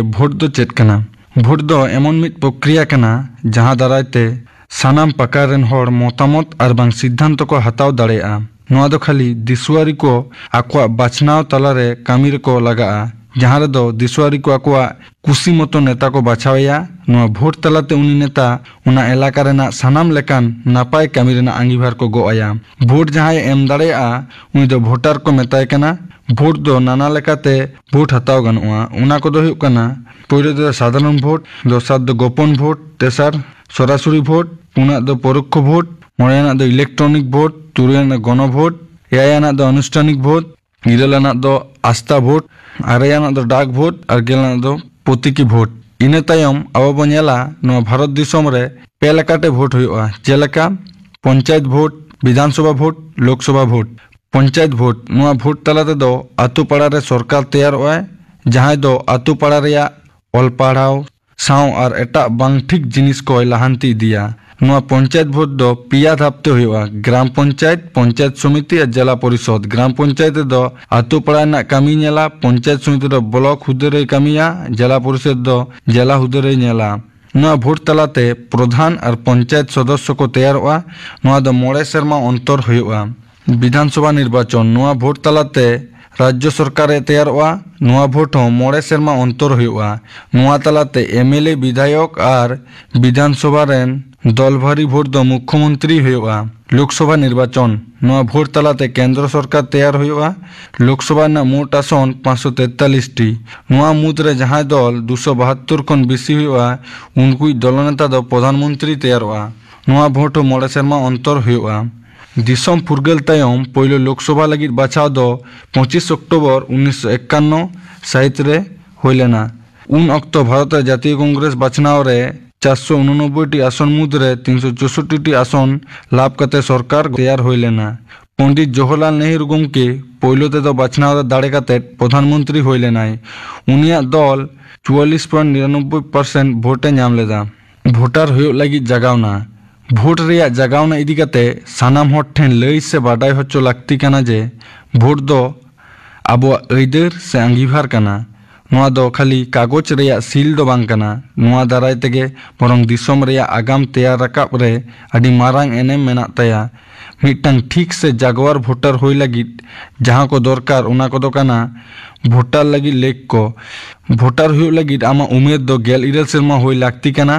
ᱵᱷᱳᱴ ᱫᱚ ᱪᱮᱫ ᱠᱟᱱᱟ? ᱵᱷᱳᱴ ᱫᱚ ᱮᱢᱚᱱ ᱢᱤᱫ ᱯᱨᱚᱠᱨᱤᱭᱟ ᱠᱟᱱᱟ, ᱡᱟᱦᱟᱸ ᱫᱟᱨᱟᱭ ᱛᱮ ᱥᱟᱱᱟᱢ ᱯᱟᱠᱟᱲ ᱨᱮᱱ ᱦᱚᱲ ᱢᱚᱛᱟᱢᱚᱛ ᱟᱨ ᱵᱟᱝ ᱥᱤᱫᱽᱫᱷᱟᱱᱛᱚ ᱠᱚ ᱦᱟᱛᱟᱣ ᱫᱟᱲᱮᱭᱟᱜᱼᱟ᱾ ᱱᱚᱣᱟ ᱫᱚ ᱠᱷᱟᱹᱞᱤ ᱫᱤᱥᱩᱣᱟᱨᱤ ᱠᱚ ᱟᱠᱚᱣᱟᱜ ᱵᱟᱪᱷᱱᱟᱣ ᱛᱟᱞᱟᱨᱮ ᱠᱟᱹᱢᱤ ᱨᱮᱠᱚ ᱞᱟᱜᱟᱜᱼᱟ, ᱡᱟᱦᱟᱸ ᱨᱮᱫᱚ ᱫᱤᱥᱩᱣᱟᱨᱤ ᱠᱚ ᱟᱠᱚᱣᱟᱜ ᱠᱩᱥᱤ ᱢᱚᱛᱚ ᱱᱮᱛᱟ ᱠᱚ ᱵᱟᱪᱷᱟᱣᱮᱭᱟ᱾ ᱱᱚᱣᱟ ᱵᱷᱳᱴ ᱛᱟᱞᱟᱛᱮ ᱩᱱᱤ ᱱᱮᱛᱟ ᱚᱱᱟ ᱮᱞᱟᱠᱟ ᱨᱮᱱᱟᱜ ᱥᱟᱱᱟᱢ ᱞᱮᱠᱟᱱ ᱱᱟᱯᱟᱭ ᱠᱟᱹᱢᱤ ᱨᱮᱱᱟᱜ ᱟᱸᱜᱤᱵᱷᱟᱨ ᱠᱚ ᱜᱚᱜ ᱟᱭᱟ᱾ ᱵᱷᱳᱴ ᱡᱟᱦᱟᱸᱭᱮ ᱮᱢ ᱫᱟᱲᱮᱭᱟᱜᱼᱟ, ᱩᱱᱤ ᱫᱚ ᱵᱷᱳᱴᱟᱨ ᱠᱚ ᱢᱮᱛᱟᱭ ᱠᱟᱱᱟ᱾ ᱵᱷᱳᱴ ᱫᱚ ᱱᱟᱱᱟ ᱞᱮᱠᱟᱛᱮ ᱵᱷᱳᱴ ᱦᱟᱛᱟᱣ ᱜᱟᱱᱚᱜᱼᱟ᱾ ᱚᱱᱟ ᱠᱚᱫᱚ ᱦᱩᱭᱩᱜ ᱠᱟᱱᱟ, ᱯᱳᱭᱞᱳ ᱫᱚ ᱥᱟᱫᱷᱟᱨᱚᱱ ᱵᱷᱳᱴ, ᱫᱚᱥᱟᱨ ᱫᱚ ᱜᱳᱯᱚᱱ ᱵᱷᱳᱴ, ᱛᱮᱥᱟᱨ ᱥᱚᱨᱟᱥᱚᱨᱤ ᱵᱷᱳᱴ, ᱯᱩᱱᱟᱜ ᱫᱚ ᱯᱚᱨᱳᱠᱠᱷᱚ ᱵᱷᱳᱴ, ᱢᱚᱬᱮᱭᱟᱱᱟᱜ ᱫᱚ ᱤᱞᱮᱠᱴᱨᱚᱱᱤᱠ ᱵᱷᱳᱴ, ᱛᱩᱨᱩᱭᱟᱱᱟᱜ ᱜᱚᱱᱚ ᱵᱷᱳᱴ, ᱮᱭᱟᱭᱟᱱᱟᱜ ᱫᱚ ᱟᱱᱩᱥᱴᱷᱟᱱᱤᱠ ᱵᱷᱳᱴ, ᱤᱨᱟᱹᱞ ᱟᱱᱟᱜ ᱫᱚ ᱟᱥᱛᱷᱟ ᱵᱷᱳᱴ, ᱟᱨᱮ ᱟᱱᱟᱜ ᱫᱚ ᱰᱟᱠ ᱵᱷᱳᱴ ᱟᱨ ᱜᱮᱞ ᱟᱱᱟᱜ ᱫᱚ ᱯᱨᱚᱛᱤᱠᱤ ᱵᱷᱳᱴ᱾ ᱤᱱᱟᱹ ᱛᱟᱭᱚᱢ ᱟᱵᱚ ᱵᱚᱱ ᱧᱮᱞᱟ, ᱱᱚᱣᱟ ᱵᱷᱟᱨᱚᱛ ᱫᱤᱥᱚᱢ ᱨᱮ ᱯᱮ ᱞᱮᱠᱟᱛᱮ ᱵᱷᱳᱴ ᱦᱩᱭᱩᱜᱼᱟ, ᱡᱮᱞᱮᱠᱟ ᱯᱚᱧᱪᱟᱭᱮᱛ ᱵᱷᱳᱴ, ᱵᱤᱫᱷᱟᱱ ᱥᱚᱵᱷᱟ ᱵᱷᱳᱴ, ᱞᱳᱠ ᱥᱚᱵᱷᱟ ᱵᱷᱳᱴ᱾ ᱯᱚᱧᱪᱟᱭᱮᱛ ᱵᱷᱳᱴ, ᱱᱚᱣᱟ ᱵᱷᱳᱴ ᱛᱟᱞᱟ ᱛᱮᱫᱚ ᱟᱛᱳ ᱯᱟᱲᱟ ᱨᱮ ᱥᱚᱨᱠᱟᱨ ᱛᱮᱭᱟᱨᱚᱜᱼᱟᱭ, ᱡᱟᱦᱟᱸᱭ ᱫᱚ ᱟᱛᱳ ᱯᱟᱲᱟ ᱨᱮᱭᱟᱜ ᱚᱞ ᱯᱟᱲᱦᱟᱣ ᱥᱟᱶ ᱟᱨ ᱮᱴᱟᱜ ᱵᱟᱝ ᱴᱷᱤᱠ ᱡᱤᱱᱤᱥ ᱠᱚᱭ ᱞᱟᱦᱟᱱᱛᱤ ᱤᱫᱤᱭᱟ᱾ ᱱᱚᱣᱟ ᱯᱚᱧᱪᱟᱭᱮᱛ ᱵᱷᱳᱴ ᱫᱚ ᱯᱮᱭᱟ ᱫᱷᱟᱯ ᱛᱮ ᱦᱩᱭᱩᱜᱼᱟ, ᱜᱨᱟᱢ ᱯᱚᱧᱪᱟᱭᱮᱛ, ᱯᱚᱧᱪᱟᱭᱮᱛ ᱥᱚᱢᱤᱛᱤ ᱟᱨ ᱡᱮᱞᱟ ᱯᱚᱨᱤᱥᱚᱫ᱾ ᱜᱨᱟᱢ ᱯᱚᱧᱪᱟᱭᱮᱛ ᱨᱮᱫᱚ ᱟᱛᱳ ᱯᱟᱲᱟ ᱨᱮᱱᱟᱜ ᱠᱟᱹᱢᱤᱭ ᱧᱮᱞᱟ, ᱯᱚᱧᱪᱟᱭᱮᱛ ᱥᱚᱢᱤᱛᱤ ᱨᱮᱫᱚ ᱵᱞᱚᱠ ᱦᱩᱫᱟᱹ ᱨᱮᱭ ᱠᱟᱹᱢᱤᱭᱟ, ᱡᱮᱞᱟ ᱯᱚᱨᱤᱥᱚᱫ ᱫᱚ ᱡᱮᱞᱟ ᱦᱩᱫᱟᱹ ᱨᱮᱭ ᱧᱮᱞᱟ᱾ ᱱᱚᱣᱟ ᱵᱷᱳᱴ ᱛᱟᱞᱟᱛᱮ ᱯᱨᱚᱫᱷᱟᱱ ᱟᱨ ᱯᱚᱧᱪᱟᱭᱮᱛ ᱥᱚᱫᱚᱥᱥᱚ ᱠᱚ ᱛᱮᱭᱟᱨᱚᱜᱼᱟ᱾ ᱱᱚᱣᱟ ᱫᱚ ᱢᱚᱬᱮ ᱥᱮᱨᱢᱟ ᱚᱱᱛᱚᱨ ᱦᱩᱭᱩᱜᱼᱟ᱾ ᱵᱤᱫᱷᱟᱱ ᱥᱚᱵᱷᱟ ᱱᱤᱨᱵᱟᱪᱚᱱ, ᱱᱚᱣᱟ ᱵᱷᱳᱴ ᱛᱟᱞᱟᱛᱮ ᱨᱟᱡᱽᱡᱚ ᱥᱚᱨᱠᱟᱨ ᱮ ᱛᱮᱭᱟᱨᱚᱜᱼᱟ᱾ ᱱᱚᱣᱟ ᱵᱷᱳᱴ ᱦᱚᱸ ᱢᱚᱬᱮ ᱥᱮᱨᱢᱟ ᱚᱱᱛᱚᱨ ᱦᱩᱭᱩᱜᱼᱟ᱾ ᱱᱚᱣᱟ ᱛᱟᱞᱟᱛᱮ ᱮᱢ ᱮᱞ ᱮ, ᱵᱤᱫᱷᱟᱭᱚᱠ ᱟᱨ ᱵᱤᱫᱷᱟᱱ ᱥᱚᱵᱷᱟ ᱨᱮᱱ ᱫᱚᱞ ᱵᱷᱟᱹᱨᱤ ᱵᱷᱳᱴ ᱫᱚ ᱢᱩᱠᱠᱷᱚ ᱢᱚᱱᱛᱨᱤ ᱦᱩᱭᱩᱜᱼᱟ᱾ ᱞᱳᱠ ᱥᱚᱵᱷᱟ ᱱᱤᱨᱵᱟᱪᱚᱱ, ᱱᱚᱣᱟ ᱵᱷᱳᱴ ᱛᱟᱞᱟᱛᱮ ᱠᱮᱱᱫᱨᱚ ᱥᱚᱨᱠᱟᱨ ᱛᱮᱭᱟᱨ ᱦᱩᱭᱩᱜᱼᱟ᱾ ᱞᱳᱠ ᱥᱚᱵᱷᱟ ᱨᱮᱱᱟᱜ ᱢᱳᱴ ᱟᱥᱚᱱ ᱯᱟᱸᱪᱥᱚ ᱛᱮᱛᱟᱞᱤᱥ ᱴᱤ᱾ ᱱᱚᱣᱟ ᱢᱩᱫᱽᱨᱮ ᱡᱟᱦᱟᱸᱭ ᱫᱚᱞ ᱫᱩᱥᱚ ᱵᱟᱦᱟᱛᱛᱳᱨ ᱠᱷᱚᱱ ᱵᱮᱥᱤ ᱦᱩᱭᱩᱜᱼᱟ, ᱩᱱᱠᱩᱭᱤᱡ ᱫᱚᱞᱚᱱᱮᱛᱟ ᱫᱚ ᱯᱨᱚᱫᱷᱟᱱ ᱢᱚᱱᱛᱨᱤ ᱛᱮᱭᱟᱨᱚᱜᱼᱟ᱾ ᱱᱚᱣᱟ ᱵᱷᱳᱴ ᱦᱚᱸ ᱢᱚᱬᱮ ᱥᱮᱨᱢᱟ ᱚᱱᱛᱚᱨ ᱦᱩᱭᱩᱜᱼᱟ᱾ ᱫᱤᱥᱚᱢ ᱯᱷᱩᱨᱜᱟᱹᱞ ᱛᱟᱭᱚᱢ ᱯᱳᱭᱞᱳ ᱞᱳᱠ ᱥᱚᱵᱷᱟ ᱞᱟᱹᱜᱤᱫ ᱵᱟᱪᱷᱟᱣ ᱫᱚ ᱯᱚᱸᱪᱤᱥ ᱚᱠᱴᱳᱵᱚᱨ ᱩᱱᱤᱥᱥᱚ ᱮᱠᱟᱱᱱᱚ ᱥᱟᱹᱦᱤᱛ ᱨᱮ ᱦᱩᱭ ᱞᱮᱱᱟ᱾ ᱩᱱ ᱚᱠᱛᱚ ᱵᱷᱟᱨᱚᱛ ᱨᱮ ᱡᱟᱛᱤᱭᱚ ᱠᱚᱝᱜᱨᱮᱥ ᱵᱟᱪᱷᱱᱟᱣ ᱨᱮ ᱪᱟᱨᱥᱚ ᱩᱱᱚᱱᱚᱵᱵᱳᱭ ᱴᱤ ᱟᱥᱚᱱ ᱢᱩᱫᱽᱨᱮ ᱛᱤᱱᱥᱚ ᱪᱳᱥᱳᱴᱴᱤ ᱴᱤ ᱟᱥᱚᱱ ᱞᱟᱵᱷ ᱠᱟᱛᱮ ᱥᱚᱨᱠᱟᱨ ᱛᱮᱭᱟᱨ ᱦᱩᱭ ᱞᱮᱱᱟ᱾ ᱯᱚᱱᱰᱤᱛ ᱡᱚᱣᱟᱦᱚᱨᱞᱟᱞ ᱱᱮᱦᱨᱩ ᱜᱚᱢᱠᱮ ᱯᱳᱭᱞᱳ ᱛᱮᱫᱚ ᱵᱟᱪᱷᱱᱟᱣ ᱨᱮ ᱫᱟᱲᱮ ᱠᱟᱛᱮ ᱯᱨᱚᱫᱷᱟᱱ ᱢᱚᱱᱛᱨᱤ ᱦᱩᱭ ᱞᱮᱱᱟᱭ᱾ ᱩᱱᱤᱭᱟᱜ ᱫᱚᱞ ᱪᱩᱣᱟᱞᱞᱤᱥ ᱯᱚᱭᱮᱱᱴ ᱱᱤᱨᱟᱱᱚᱵᱵᱳᱭ ᱯᱟᱨᱥᱮᱱᱴ ᱵᱷᱳᱴ ᱮ ᱧᱟᱢ ᱞᱮᱫᱟ᱾ ᱵᱷᱳᱴᱟᱨ ᱦᱩᱭᱩᱜ ᱞᱟᱹᱜᱤᱫ ᱡᱟᱜᱟᱣᱱᱟ᱾ ᱵᱷᱳᱴ ᱨᱮᱭᱟᱜ ᱡᱟᱜᱟᱣᱱᱟ ᱤᱫᱤ ᱠᱟᱛᱮ ᱥᱟᱱᱟᱢ ᱦᱚᱲ ᱴᱷᱮᱱ ᱞᱟᱹᱭ ᱥᱮ ᱵᱟᱰᱟᱭ ᱦᱚᱪᱚ ᱞᱟᱹᱠᱛᱤ ᱠᱟᱱᱟ ᱡᱮ ᱵᱷᱳᱴ ᱫᱚ ᱟᱵᱚᱣᱟᱜ ᱟᱹᱭᱫᱟᱹᱨ ᱥᱮ ᱟᱸᱜᱤᱵᱷᱟᱨ ᱠᱟᱱᱟ᱾ ᱱᱚᱣᱟ ᱫᱚ ᱠᱷᱟᱹᱞᱤ ᱠᱟᱜᱚᱡᱽ ᱨᱮᱭᱟᱜ ᱥᱤᱞ ᱫᱚ ᱵᱟᱝ ᱠᱟᱱᱟ, ᱱᱚᱣᱟ ᱫᱟᱨᱟᱭ ᱛᱮᱜᱮ ᱵᱚᱨᱚᱝ ᱫᱤᱥᱚᱢ ᱨᱮᱭᱟᱜ ᱟᱜᱟᱢ ᱛᱮᱭᱟᱨ ᱨᱟᱠᱟᱵ ᱨᱮ ᱟᱹᱰᱤ ᱢᱟᱨᱟᱝ ᱮᱱᱮᱢ ᱢᱮᱱᱟᱜ ᱛᱟᱭᱟ᱾ ᱢᱤᱫᱴᱟᱝ ᱴᱷᱤᱠ ᱥᱮ ᱡᱟᱜᱣᱟᱨ ᱵᱷᱳᱴᱟᱨ ᱦᱩᱭ ᱞᱟᱹᱜᱤᱫ ᱡᱟᱦᱟᱸ ᱠᱚ ᱫᱚᱨᱠᱟᱨ, ᱚᱱᱟ ᱠᱚᱫᱚ ᱠᱟᱱᱟ ᱵᱷᱳᱴᱟᱨ ᱞᱟᱹᱜᱤᱫ ᱞᱮᱠ ᱠᱚ᱾ ᱵᱷᱳᱴᱟᱨ ᱦᱩᱭᱩᱜ ᱞᱟᱹᱜᱤᱫ ᱟᱢᱟᱜ ᱩᱢᱮᱨ ᱫᱚ ᱜᱮᱞ ᱤᱨᱟᱹᱞ ᱥᱮᱨᱢᱟ ᱦᱩᱭ ᱞᱟᱹᱠᱛᱤ ᱠᱟᱱᱟ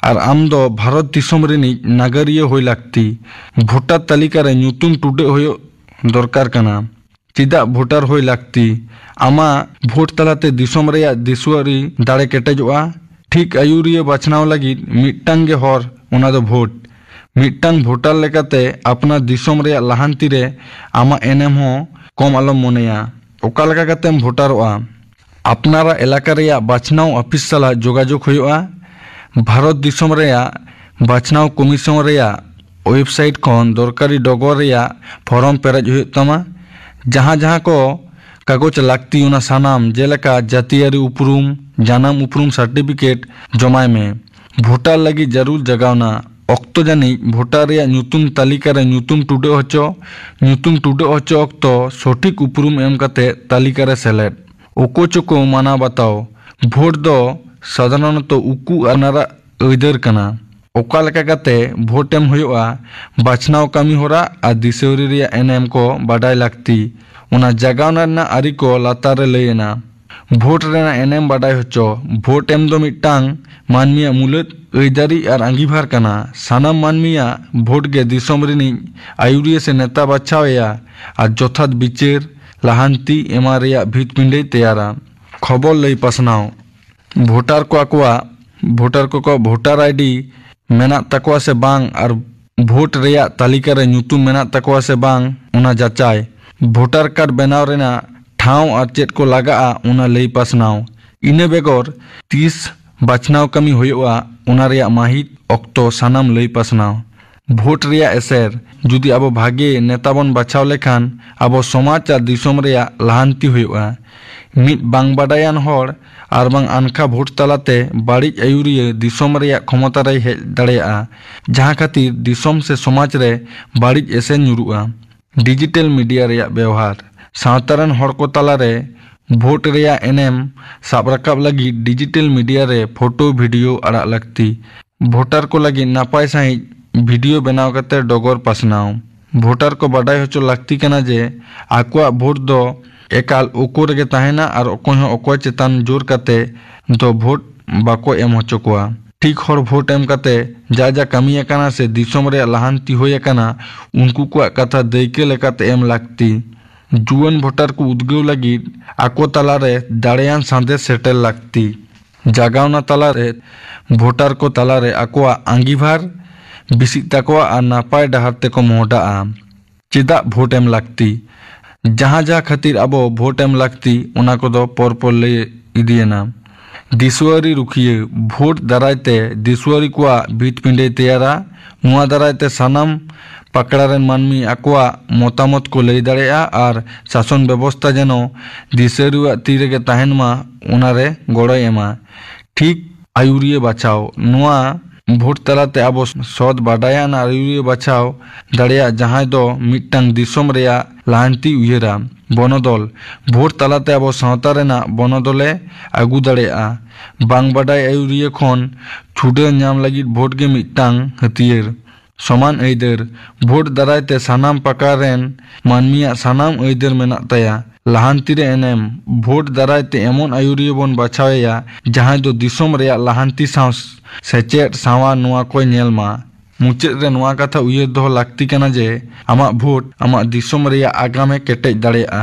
ᱟᱨ ᱟᱢ ᱫᱚ ᱵᱷᱟᱨᱚᱛ ᱫᱤᱥᱚᱢ ᱨᱤᱱᱤᱡ ᱱᱟᱜᱟᱨᱤᱭᱟᱹ ᱦᱩᱭ ᱞᱟᱹᱠᱛᱤ᱾ ᱵᱷᱳᱴᱟᱨ ᱛᱟᱹᱞᱤᱠᱟ ᱨᱮ ᱧᱩᱛᱩᱢ ᱴᱩᱰᱟᱹᱜ ᱦᱩᱭᱩᱜ ᱫᱚᱨᱠᱟᱨ ᱠᱟᱱᱟ᱾ ᱪᱮᱫᱟᱜ ᱵᱷᱳᱴᱟᱨ ᱦᱩᱭ ᱞᱟᱹᱠᱛᱤ? ᱟᱢᱟᱜ ᱵᱷᱳᱴ ᱛᱟᱞᱟᱛᱮ ᱫᱤᱥᱚᱢ ᱨᱮᱭᱟᱜ ᱫᱤᱥᱩᱣᱟᱹᱨᱤ ᱫᱟᱲᱮ ᱠᱮᱴᱮᱡᱚᱜᱼᱟ᱾ ᱴᱷᱤᱠ ᱟᱹᱭᱩᱨᱤᱭᱟᱹ ᱵᱟᱪᱷᱱᱟᱣ ᱞᱟᱹᱜᱤᱫ ᱢᱤᱫᱴᱟᱝ ᱜᱮ ᱦᱚᱨ, ᱚᱱᱟ ᱫᱚ ᱵᱷᱳᱴ᱾ ᱢᱤᱫᱴᱟᱝ ᱵᱷᱳᱴᱟᱨ ᱞᱮᱠᱟᱛᱮ ᱟᱯᱱᱟᱨ ᱫᱤᱥᱚᱢ ᱨᱮᱭᱟᱜ ᱞᱟᱦᱟᱱᱛᱤ ᱨᱮ ᱟᱢᱟᱜ ᱮᱱᱮᱢ ᱦᱚᱸ ᱠᱚᱢ ᱟᱞᱚᱢ ᱢᱚᱱᱮᱭᱟ᱾ ᱚᱠᱟ ᱞᱮᱠᱟ ᱠᱟᱛᱮᱢ ᱵᱷᱳᱴᱟᱨᱚᱜᱼᱟ? ᱟᱯᱱᱟᱨᱟᱜ ᱮᱞᱟᱠᱟ ᱨᱮᱭᱟᱜ ᱵᱟᱪᱷᱱᱟᱣ ᱚᱯᱷᱤᱥ ᱥᱟᱞᱟᱜ ᱡᱳᱜᱟᱡᱳᱜᱽ ᱦᱩᱭᱩᱜᱼᱟ᱾ ᱵᱷᱟᱨᱚᱛ ᱫᱤᱥᱚᱢ ᱨᱮᱭᱟᱜ ᱵᱟᱪᱷᱱᱟᱣ ᱠᱚᱢᱤᱥᱚᱱ ᱨᱮᱭᱟᱜ ᱳᱭᱮᱵᱽᱥᱟᱭᱤᱴ ᱠᱷᱚᱱ ᱫᱚᱨᱠᱟᱨᱤ ᱰᱚᱜᱚᱨ ᱨᱮᱭᱟᱜ ᱯᱷᱚᱨᱚᱢ ᱯᱮᱨᱮᱡ ᱦᱩᱭᱩᱜ ᱛᱟᱢᱟ᱾ ᱡᱟᱦᱟᱸ ᱡᱟᱦᱟᱸ ᱠᱚ ᱠᱟᱜᱚᱡᱽ ᱞᱟᱹᱠᱛᱤ, ᱚᱱᱟ ᱥᱟᱱᱟᱢ, ᱡᱮᱞᱮᱠᱟ ᱡᱟᱹᱛᱤᱭᱟᱹᱨᱤ ᱩᱯᱨᱩᱢ, ᱡᱟᱱᱟᱢ ᱩᱯᱨᱩᱢ ᱥᱟᱨᱴᱤᱯᱷᱤᱠᱮᱴ, ᱡᱚᱢᱟᱭ ᱢᱮ᱾ ᱵᱷᱳᱴᱟᱨ ᱞᱟᱹᱜᱤᱫ ᱡᱟᱹᱨᱩᱲ ᱡᱟᱜᱟᱣᱱᱟ᱾ ᱚᱠᱛᱚ ᱡᱟᱹᱱᱤᱡ ᱵᱷᱳᱴᱟᱨ ᱨᱮᱭᱟᱜ ᱧᱩᱛᱩᱢ ᱛᱟᱹᱞᱤᱠᱟ ᱨᱮ ᱧᱩᱛᱩᱢ ᱴᱩᱰᱟᱹᱜ ᱦᱚᱪᱚ, ᱧᱩᱛᱩᱢ ᱴᱩᱰᱟᱹᱜ ᱦᱚᱪᱚ ᱚᱠᱛᱚ ᱥᱚᱴᱷᱤᱠ ᱩᱯᱨᱩᱢ ᱮᱢ ᱠᱟᱛᱮ ᱛᱟᱹᱞᱤᱠᱟ ᱨᱮ ᱥᱮᱞᱮᱫ᱾ ᱚᱠᱚᱭ ᱪᱚᱠᱚ ᱢᱟᱱᱟᱣ ᱵᱟᱛᱟᱣ᱾ ᱵᱷᱳᱴ ᱫᱚ ᱥᱟᱫᱷᱟᱨᱚᱱᱚᱛᱚ ᱩᱠᱩ ᱟᱨ ᱟᱯᱱᱟᱨᱟᱜ ᱟᱹᱭᱫᱟᱹᱨ ᱠᱟᱱᱟ᱾ ᱚᱠᱟ ᱞᱮᱠᱟ ᱠᱟᱛᱮ ᱵᱷᱳᱴ ᱮᱢ ᱦᱩᱭᱩᱜᱼᱟ, ᱵᱟᱪᱷᱱᱟᱣ ᱠᱟᱹᱢᱤ ᱦᱚᱨᱟ ᱟᱨ ᱫᱤᱥᱟᱹᱣᱨᱤ ᱨᱮᱭᱟᱜ ᱮᱱᱮᱢ ᱠᱚ ᱵᱟᱰᱟᱭ ᱞᱟᱹᱠᱛᱤ᱾ ᱚᱱᱟ ᱡᱟᱜᱟᱣᱱᱟ ᱨᱮᱱᱟᱜ ᱟᱹᱨᱤ ᱠᱚ ᱞᱟᱛᱟᱨ ᱨᱮ ᱞᱟᱹᱭ ᱮᱱᱟ᱾ ᱵᱷᱳᱴ ᱨᱮᱱᱟᱜ ᱮᱱᱮᱢ ᱵᱟᱰᱟᱭ ᱦᱚᱪᱚ᱾ ᱵᱷᱳᱴ ᱮᱢ ᱫᱚ ᱢᱤᱫᱴᱟᱝ ᱢᱟᱹᱱᱢᱤᱭᱟᱜ ᱢᱩᱞᱟᱹᱫ ᱟᱹᱭᱫᱟᱹᱨᱤ ᱟᱨ ᱟᱸᱜᱤᱵᱷᱟᱨ ᱠᱟᱱᱟ᱾ ᱥᱟᱱᱟᱢ ᱢᱟᱹᱱᱢᱤᱭᱟᱜ ᱵᱷᱳᱴ ᱜᱮ ᱫᱤᱥᱚᱢ ᱨᱤᱱᱤᱡ ᱟᱹᱭᱩᱨᱤᱭᱟᱹ ᱥᱮ ᱱᱮᱛᱟ ᱵᱟᱪᱷᱟᱣ ᱮᱭᱟ ᱟᱨ ᱡᱚᱛᱷᱟᱛ ᱵᱤᱪᱟᱹᱨ, ᱞᱟᱦᱟᱱᱛᱤ ᱮᱢᱟᱱ ᱨᱮᱭᱟᱜ ᱵᱷᱤᱛ ᱯᱤᱸᱰᱟᱹᱭ ᱛᱮᱭᱟᱨᱟ᱾ ᱠᱷᱚᱵᱚᱨ ᱞᱟᱹᱭ ᱯᱟᱥᱱᱟᱣ᱾ ᱵᱷᱳᱴᱟᱨ ᱠᱚ ᱟᱠᱚᱣᱟᱜ, ᱵᱷᱳᱴᱟᱨ ᱠᱚᱠᱚ ᱵᱷᱳᱴᱟᱨ ᱟᱭᱰᱤ ᱢᱮᱱᱟᱜ ᱛᱟᱠᱚᱣᱟ ᱥᱮ ᱵᱟᱝ ᱟᱨ ᱵᱷᱳᱴ ᱨᱮᱭᱟᱜ ᱛᱟᱹᱞᱤᱠᱟ ᱨᱮ ᱧᱩᱛᱩᱢ ᱢᱮᱱᱟᱜ ᱛᱟᱠᱚᱣᱟ ᱥᱮ ᱵᱟᱝ, ᱚᱱᱟ ᱡᱟᱪᱟᱭ᱾ ᱵᱷᱳᱴᱟᱨ ᱠᱟᱨᱰ ᱵᱮᱱᱟᱣ ᱨᱮᱱᱟᱜ ᱴᱷᱟᱶ ᱟᱨ ᱪᱮᱫ ᱠᱚ ᱞᱟᱜᱟᱜᱼᱟ, ᱚᱱᱟ ᱞᱟᱹᱭ ᱯᱟᱥᱱᱟᱣ᱾ ᱤᱱᱟᱹ ᱵᱮᱜᱚᱨ ᱛᱤᱥ ᱵᱟᱪᱷᱱᱟᱣ ᱠᱟᱹᱢᱤ ᱦᱩᱭᱩᱜᱼᱟ, ᱚᱱᱟ ᱨᱮᱭᱟᱜ ᱢᱟᱹᱦᱤᱛ, ᱚᱠᱛᱚ, ᱥᱟᱱᱟᱢ ᱞᱟᱹᱭ ᱯᱟᱥᱱᱟᱣ᱾ ᱵᱷᱳᱴ ᱨᱮᱭᱟᱜ ᱮᱥᱮᱨ᱾ ᱡᱩᱫᱤ ᱟᱵᱚ ᱵᱷᱟᱜᱮ ᱱᱮᱛᱟ ᱵᱚᱱ ᱵᱟᱪᱷᱟᱣ ᱞᱮᱠᱷᱟᱱ, ᱟᱵᱚ ᱥᱚᱢᱟᱡᱽ ᱟᱨ ᱫᱤᱥᱚᱢ ᱨᱮᱭᱟᱜ ᱞᱟᱦᱟᱱᱛᱤ ᱦᱩᱭᱩᱜᱼᱟ᱾ ᱢᱤᱫ ᱵᱟᱝ ᱵᱟᱰᱟᱭᱟᱱ ᱦᱚᱲ ᱟᱨ ᱵᱟᱝ ᱟᱱᱠᱷᱟ ᱵᱷᱳᱴ ᱛᱟᱞᱟᱛᱮ ᱵᱟᱹᱲᱤᱡ ᱟᱹᱭᱩᱨᱤᱭᱟᱹ ᱫᱤᱥᱚᱢ ᱨᱮᱭᱟᱜ ᱠᱷᱚᱢᱚᱛᱟ ᱨᱮᱭ ᱦᱮᱡ ᱫᱟᱲᱮᱭᱟᱜᱼᱟ, ᱡᱟᱦᱟᱸ ᱠᱷᱟᱹᱛᱤᱨ ᱫᱤᱥᱚᱢ ᱥᱮ ᱥᱚᱢᱟᱡᱽ ᱨᱮ ᱵᱟᱹᱲᱤᱡ ᱮᱥᱮᱨ ᱧᱩᱨᱩᱜᱼᱟ᱾ ᱰᱤᱡᱤᱴᱟᱞ ᱢᱤᱰᱤᱭᱟ ᱨᱮᱭᱟᱜ ᱵᱮᱣᱦᱟᱨ᱾ ᱥᱟᱶᱛᱟ ᱨᱮᱱ ᱦᱚᱲ ᱠᱚ ᱛᱟᱞᱟᱨᱮ ᱵᱷᱳᱴ ᱨᱮᱭᱟᱜ ᱮᱱᱮᱢ ᱥᱟᱵ ᱨᱟᱠᱟᱵ ᱞᱟᱹᱜᱤᱫ ᱰᱤᱡᱤᱴᱟᱞ ᱢᱤᱰᱤᱭᱟ ᱨᱮ ᱯᱷᱳᱴᱳ, ᱵᱷᱤᱰᱤᱭᱳ ᱟᱲᱟᱜ ᱞᱟᱹᱠᱛᱤ᱾ ᱵᱷᱳᱴᱟᱨ ᱠᱚ ᱞᱟᱹᱜᱤᱫ ᱱᱟᱯᱟᱭ ᱥᱟᱺᱦᱤᱡ ᱵᱷᱤᱰᱤᱭᱳ ᱵᱮᱱᱟᱣ ᱠᱟᱛᱮ ᱰᱚᱜᱚᱨ ᱯᱟᱥᱱᱟᱣ᱾ ᱵᱷᱳᱴᱟᱨ ᱠᱚ ᱵᱟᱰᱟᱭ ᱦᱚᱪᱚ ᱞᱟᱹᱠᱛᱤ ᱠᱟᱱᱟ ᱡᱮ ᱟᱠᱚᱣᱟᱜ ᱵᱷᱳᱴ ᱫᱚ ᱮᱠᱟᱞ ᱳᱠᱳ ᱨᱮᱜᱮ ᱛᱟᱦᱮᱱᱟ ᱟᱨ ᱚᱠᱚᱭ ᱦᱚᱸ ᱚᱠᱚᱭ ᱪᱮᱛᱟᱱ ᱡᱳᱨ ᱠᱟᱛᱮ ᱫᱚ ᱵᱷᱳᱴ ᱵᱟᱠᱚ ᱮᱢ ᱦᱚᱪᱚ ᱠᱚᱣᱟ᱾ ᱴᱷᱤᱠ ᱦᱚᱲ ᱵᱷᱳᱴ ᱮᱢ ᱠᱟᱛᱮ ᱡᱟ ᱡᱟ ᱠᱟᱹᱢᱤ ᱟᱠᱟᱱᱟ ᱥᱮ ᱫᱤᱥᱚᱢ ᱨᱮᱭᱟᱜ ᱞᱟᱦᱟᱱᱛᱤ ᱦᱩᱭ ᱟᱠᱟᱱᱟ, ᱩᱱᱠᱩ ᱠᱚᱣᱟᱜ ᱠᱟᱛᱷᱟ ᱫᱟᱹᱭᱠᱟᱹ ᱞᱮᱠᱟᱛᱮ ᱮᱢ ᱞᱟᱹᱠᱛᱤ᱾ ᱡᱩᱣᱟᱹᱱ ᱵᱷᱳᱴᱟᱨ ᱠᱚ ᱩᱫᱽᱜᱟᱹᱣ ᱞᱟᱹᱜᱤᱫ ᱟᱠᱚ ᱛᱟᱞᱟᱨᱮ ᱫᱟᱲᱮᱭᱟᱱ ᱥᱟᱸᱫᱮᱥ ᱥᱮᱴᱮᱨ ᱞᱟᱹᱠᱛᱤ᱾ ᱡᱟᱜᱟᱣᱱᱟ ᱛᱟᱞᱟᱨᱮ ᱵᱷᱳᱴᱟᱨ ᱠᱚ ᱛᱟᱞᱟᱨᱮ ᱟᱠᱚᱣᱟᱜ ᱟᱸᱜᱤᱵᱷᱟᱨ ᱵᱮᱥᱤᱜ ᱛᱟᱠᱚᱣᱟ ᱟᱨ ᱱᱟᱯᱟᱭ ᱰᱟᱦᱟᱨ ᱛᱮᱠᱚ ᱢᱚᱦᱰᱟᱜᱼᱟ᱾ ᱪᱮᱫᱟᱜ ᱵᱷᱳᱴ ᱮᱢ ᱞᱟᱹᱠᱛᱤ? ᱡᱟᱦᱟᱸ ᱡᱟᱦᱟᱸ ᱠᱷᱟᱹᱛᱤᱨ ᱟᱵᱚ ᱵᱷᱳᱴ ᱮᱢ ᱞᱟᱹᱠᱛᱤ, ᱚᱱᱟ ᱠᱚᱫᱚ ᱯᱚᱨ ᱯᱚᱨ ᱞᱟᱹᱭ ᱤᱫᱤᱭᱮᱱᱟ᱾ ᱫᱤᱥᱣᱟᱹᱨᱤ ᱨᱩᱠᱷᱤᱭᱟᱹ, ᱵᱷᱳᱴ ᱫᱟᱨᱟᱭ ᱛᱮ ᱫᱤᱥᱣᱟᱹᱨᱤ ᱠᱚᱣᱟᱜ ᱵᱷᱤᱛ ᱯᱤᱸᱰᱟᱹᱭ ᱛᱮᱭᱟᱨᱟ᱾ ᱱᱚᱣᱟ ᱫᱟᱨᱟᱭ ᱛᱮ ᱥᱟᱱᱟᱢ ᱯᱟᱠᱲᱟ ᱨᱮᱱ ᱢᱟᱹᱱᱢᱤ ᱟᱠᱚᱣᱟᱜ ᱢᱚᱛᱟᱢᱚᱛ ᱠᱚ ᱞᱟᱹᱭ ᱫᱟᱲᱮᱭᱟᱜᱼᱟ ᱟᱨ ᱥᱟᱥᱚᱱ ᱵᱮᱵᱚᱥᱛᱷᱟ ᱡᱮᱱᱚ ᱫᱤᱥᱣᱟᱹᱨᱤᱭᱟᱜ ᱛᱤ ᱨᱮᱜᱮ ᱛᱟᱦᱮᱱ ᱢᱟ, ᱚᱱᱟᱨᱮ ᱜᱚᱲᱚᱭ ᱮᱢᱟ᱾ ᱴᱷᱤᱠ ᱟᱹᱭᱩᱨᱤᱭᱟᱹ ᱵᱟᱪᱷᱟᱣ᱾ ᱱᱚᱣᱟ ᱵᱷᱳᱴ ᱛᱟᱞᱟᱛᱮ ᱟᱵᱚ ᱥᱚᱛ ᱵᱟᱰᱟᱭᱟᱱ ᱟᱹᱭᱩᱨᱤᱭᱟᱹ ᱵᱟᱪᱷᱟᱣ ᱫᱟᱲᱮᱭᱟᱜ, ᱡᱟᱦᱟᱸᱭ ᱫᱚ ᱢᱤᱫᱴᱟᱝ ᱫᱤᱥᱚᱢ ᱨᱮᱭᱟᱜ ᱞᱟᱦᱟᱱᱛᱤ ᱩᱭᱦᱟᱹᱨᱟ᱾ ᱵᱚᱱᱚᱫᱚᱞ᱾ ᱵᱷᱳᱴ ᱛᱟᱞᱟᱛᱮ ᱟᱵᱚ ᱥᱟᱶᱛᱟ ᱨᱮᱱᱟᱜ ᱵᱚᱱᱚᱫᱚᱞᱮ ᱟᱹᱜᱩ ᱫᱟᱲᱮᱭᱟᱜᱼᱟ᱾ ᱵᱟᱝ ᱵᱟᱰᱟᱭ ᱟᱹᱭᱩᱨᱤᱭᱟᱹ ᱠᱷᱚᱱ ᱪᱷᱩᱰᱟᱹᱨ ᱧᱟᱢ ᱞᱟᱹᱜᱤᱫ ᱵᱷᱳᱴ ᱜᱮ ᱢᱤᱫᱴᱟᱝ ᱦᱟᱹᱛᱭᱟᱹᱨ᱾ ᱥᱚᱢᱟᱱ ᱟᱹᱭᱫᱟᱹᱨ᱾ ᱵᱷᱳᱴ ᱫᱟᱨᱟᱭ ᱛᱮ ᱥᱟᱱᱟᱢ ᱯᱟᱠᱟᱲ ᱨᱮᱱ ᱢᱟᱹᱱᱢᱤᱭᱟᱜ ᱥᱟᱱᱟᱢ ᱟᱹᱭᱫᱟᱹᱨ ᱢᱮᱱᱟᱜ ᱛᱟᱭᱟ᱾ ᱞᱟᱦᱟᱱᱛᱤ ᱨᱮ ᱮᱱᱮᱢ᱾ ᱵᱷᱳᱴ ᱫᱟᱨᱟᱭ ᱛᱮ ᱮᱢᱚᱱ ᱟᱹᱭᱩᱨᱤᱭᱟᱹ ᱵᱚᱱ ᱵᱟᱪᱷᱟᱣᱮᱭᱟ, ᱡᱟᱦᱟᱸᱭ ᱫᱚ ᱫᱤᱥᱚᱢ ᱨᱮᱭᱟᱜ ᱞᱟᱦᱟᱱᱛᱤ ᱥᱟᱶ ᱥᱮᱪᱮᱫ, ᱥᱟᱶᱟᱨ, ᱱᱚᱣᱟ ᱠᱚᱭ ᱧᱮᱞ ᱢᱟ᱾ ᱢᱩᱪᱟᱹᱫ ᱨᱮ ᱱᱚᱣᱟ ᱠᱟᱛᱷᱟ ᱩᱭᱦᱟᱹᱨ ᱫᱚᱦᱚ ᱞᱟᱹᱠᱛᱤ ᱠᱟᱱᱟ ᱡᱮ ᱟᱢᱟᱜ ᱵᱷᱳᱴ ᱟᱢᱟᱜ ᱫᱤᱥᱚᱢ ᱨᱮᱭᱟᱜ ᱟᱜᱟᱢᱮ ᱠᱮᱴᱮᱡ ᱫᱟᱲᱮᱭᱟᱜᱼᱟ᱾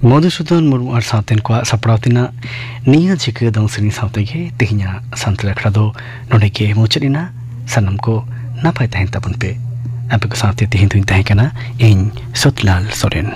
ᱢᱚᱫᱷᱩᱥᱩᱫᱚᱱ ᱢᱩᱨᱢᱩ ᱟᱨ ᱥᱟᱶᱛᱮᱱ ᱠᱚᱣᱟᱜ ᱥᱟᱯᱲᱟᱣ ᱛᱮᱱᱟᱜ ᱱᱤᱭᱟᱹ ᱡᱷᱤᱠᱟᱹ ᱫᱚᱝ ᱥᱮᱨᱮᱧ ᱥᱟᱶ ᱛᱮᱜᱮ ᱛᱮᱦᱮᱧᱟᱜ ᱥᱟᱱᱛᱟᱲ ᱟᱠᱷᱲᱟ ᱫᱚ ᱱᱚᱰᱮ ᱜᱮ ᱢᱩᱪᱟᱹᱫ ᱮᱱᱟ᱾ ᱥᱟᱱᱟᱢ ᱠᱚ ᱱᱟᱯᱟᱭ ᱛᱟᱦᱮᱱ ᱛᱟᱵᱚᱱ ᱯᱮ᱾ ᱟᱯᱮ ᱠᱚ ᱥᱟᱶᱛᱮ ᱛᱮᱦᱮᱧ ᱫᱚᱧ ᱛᱟᱦᱮᱸ ᱠᱟᱱᱟ ᱤᱧ ᱥᱚᱛᱞᱟᱞ ᱥᱚᱨᱮᱱ᱾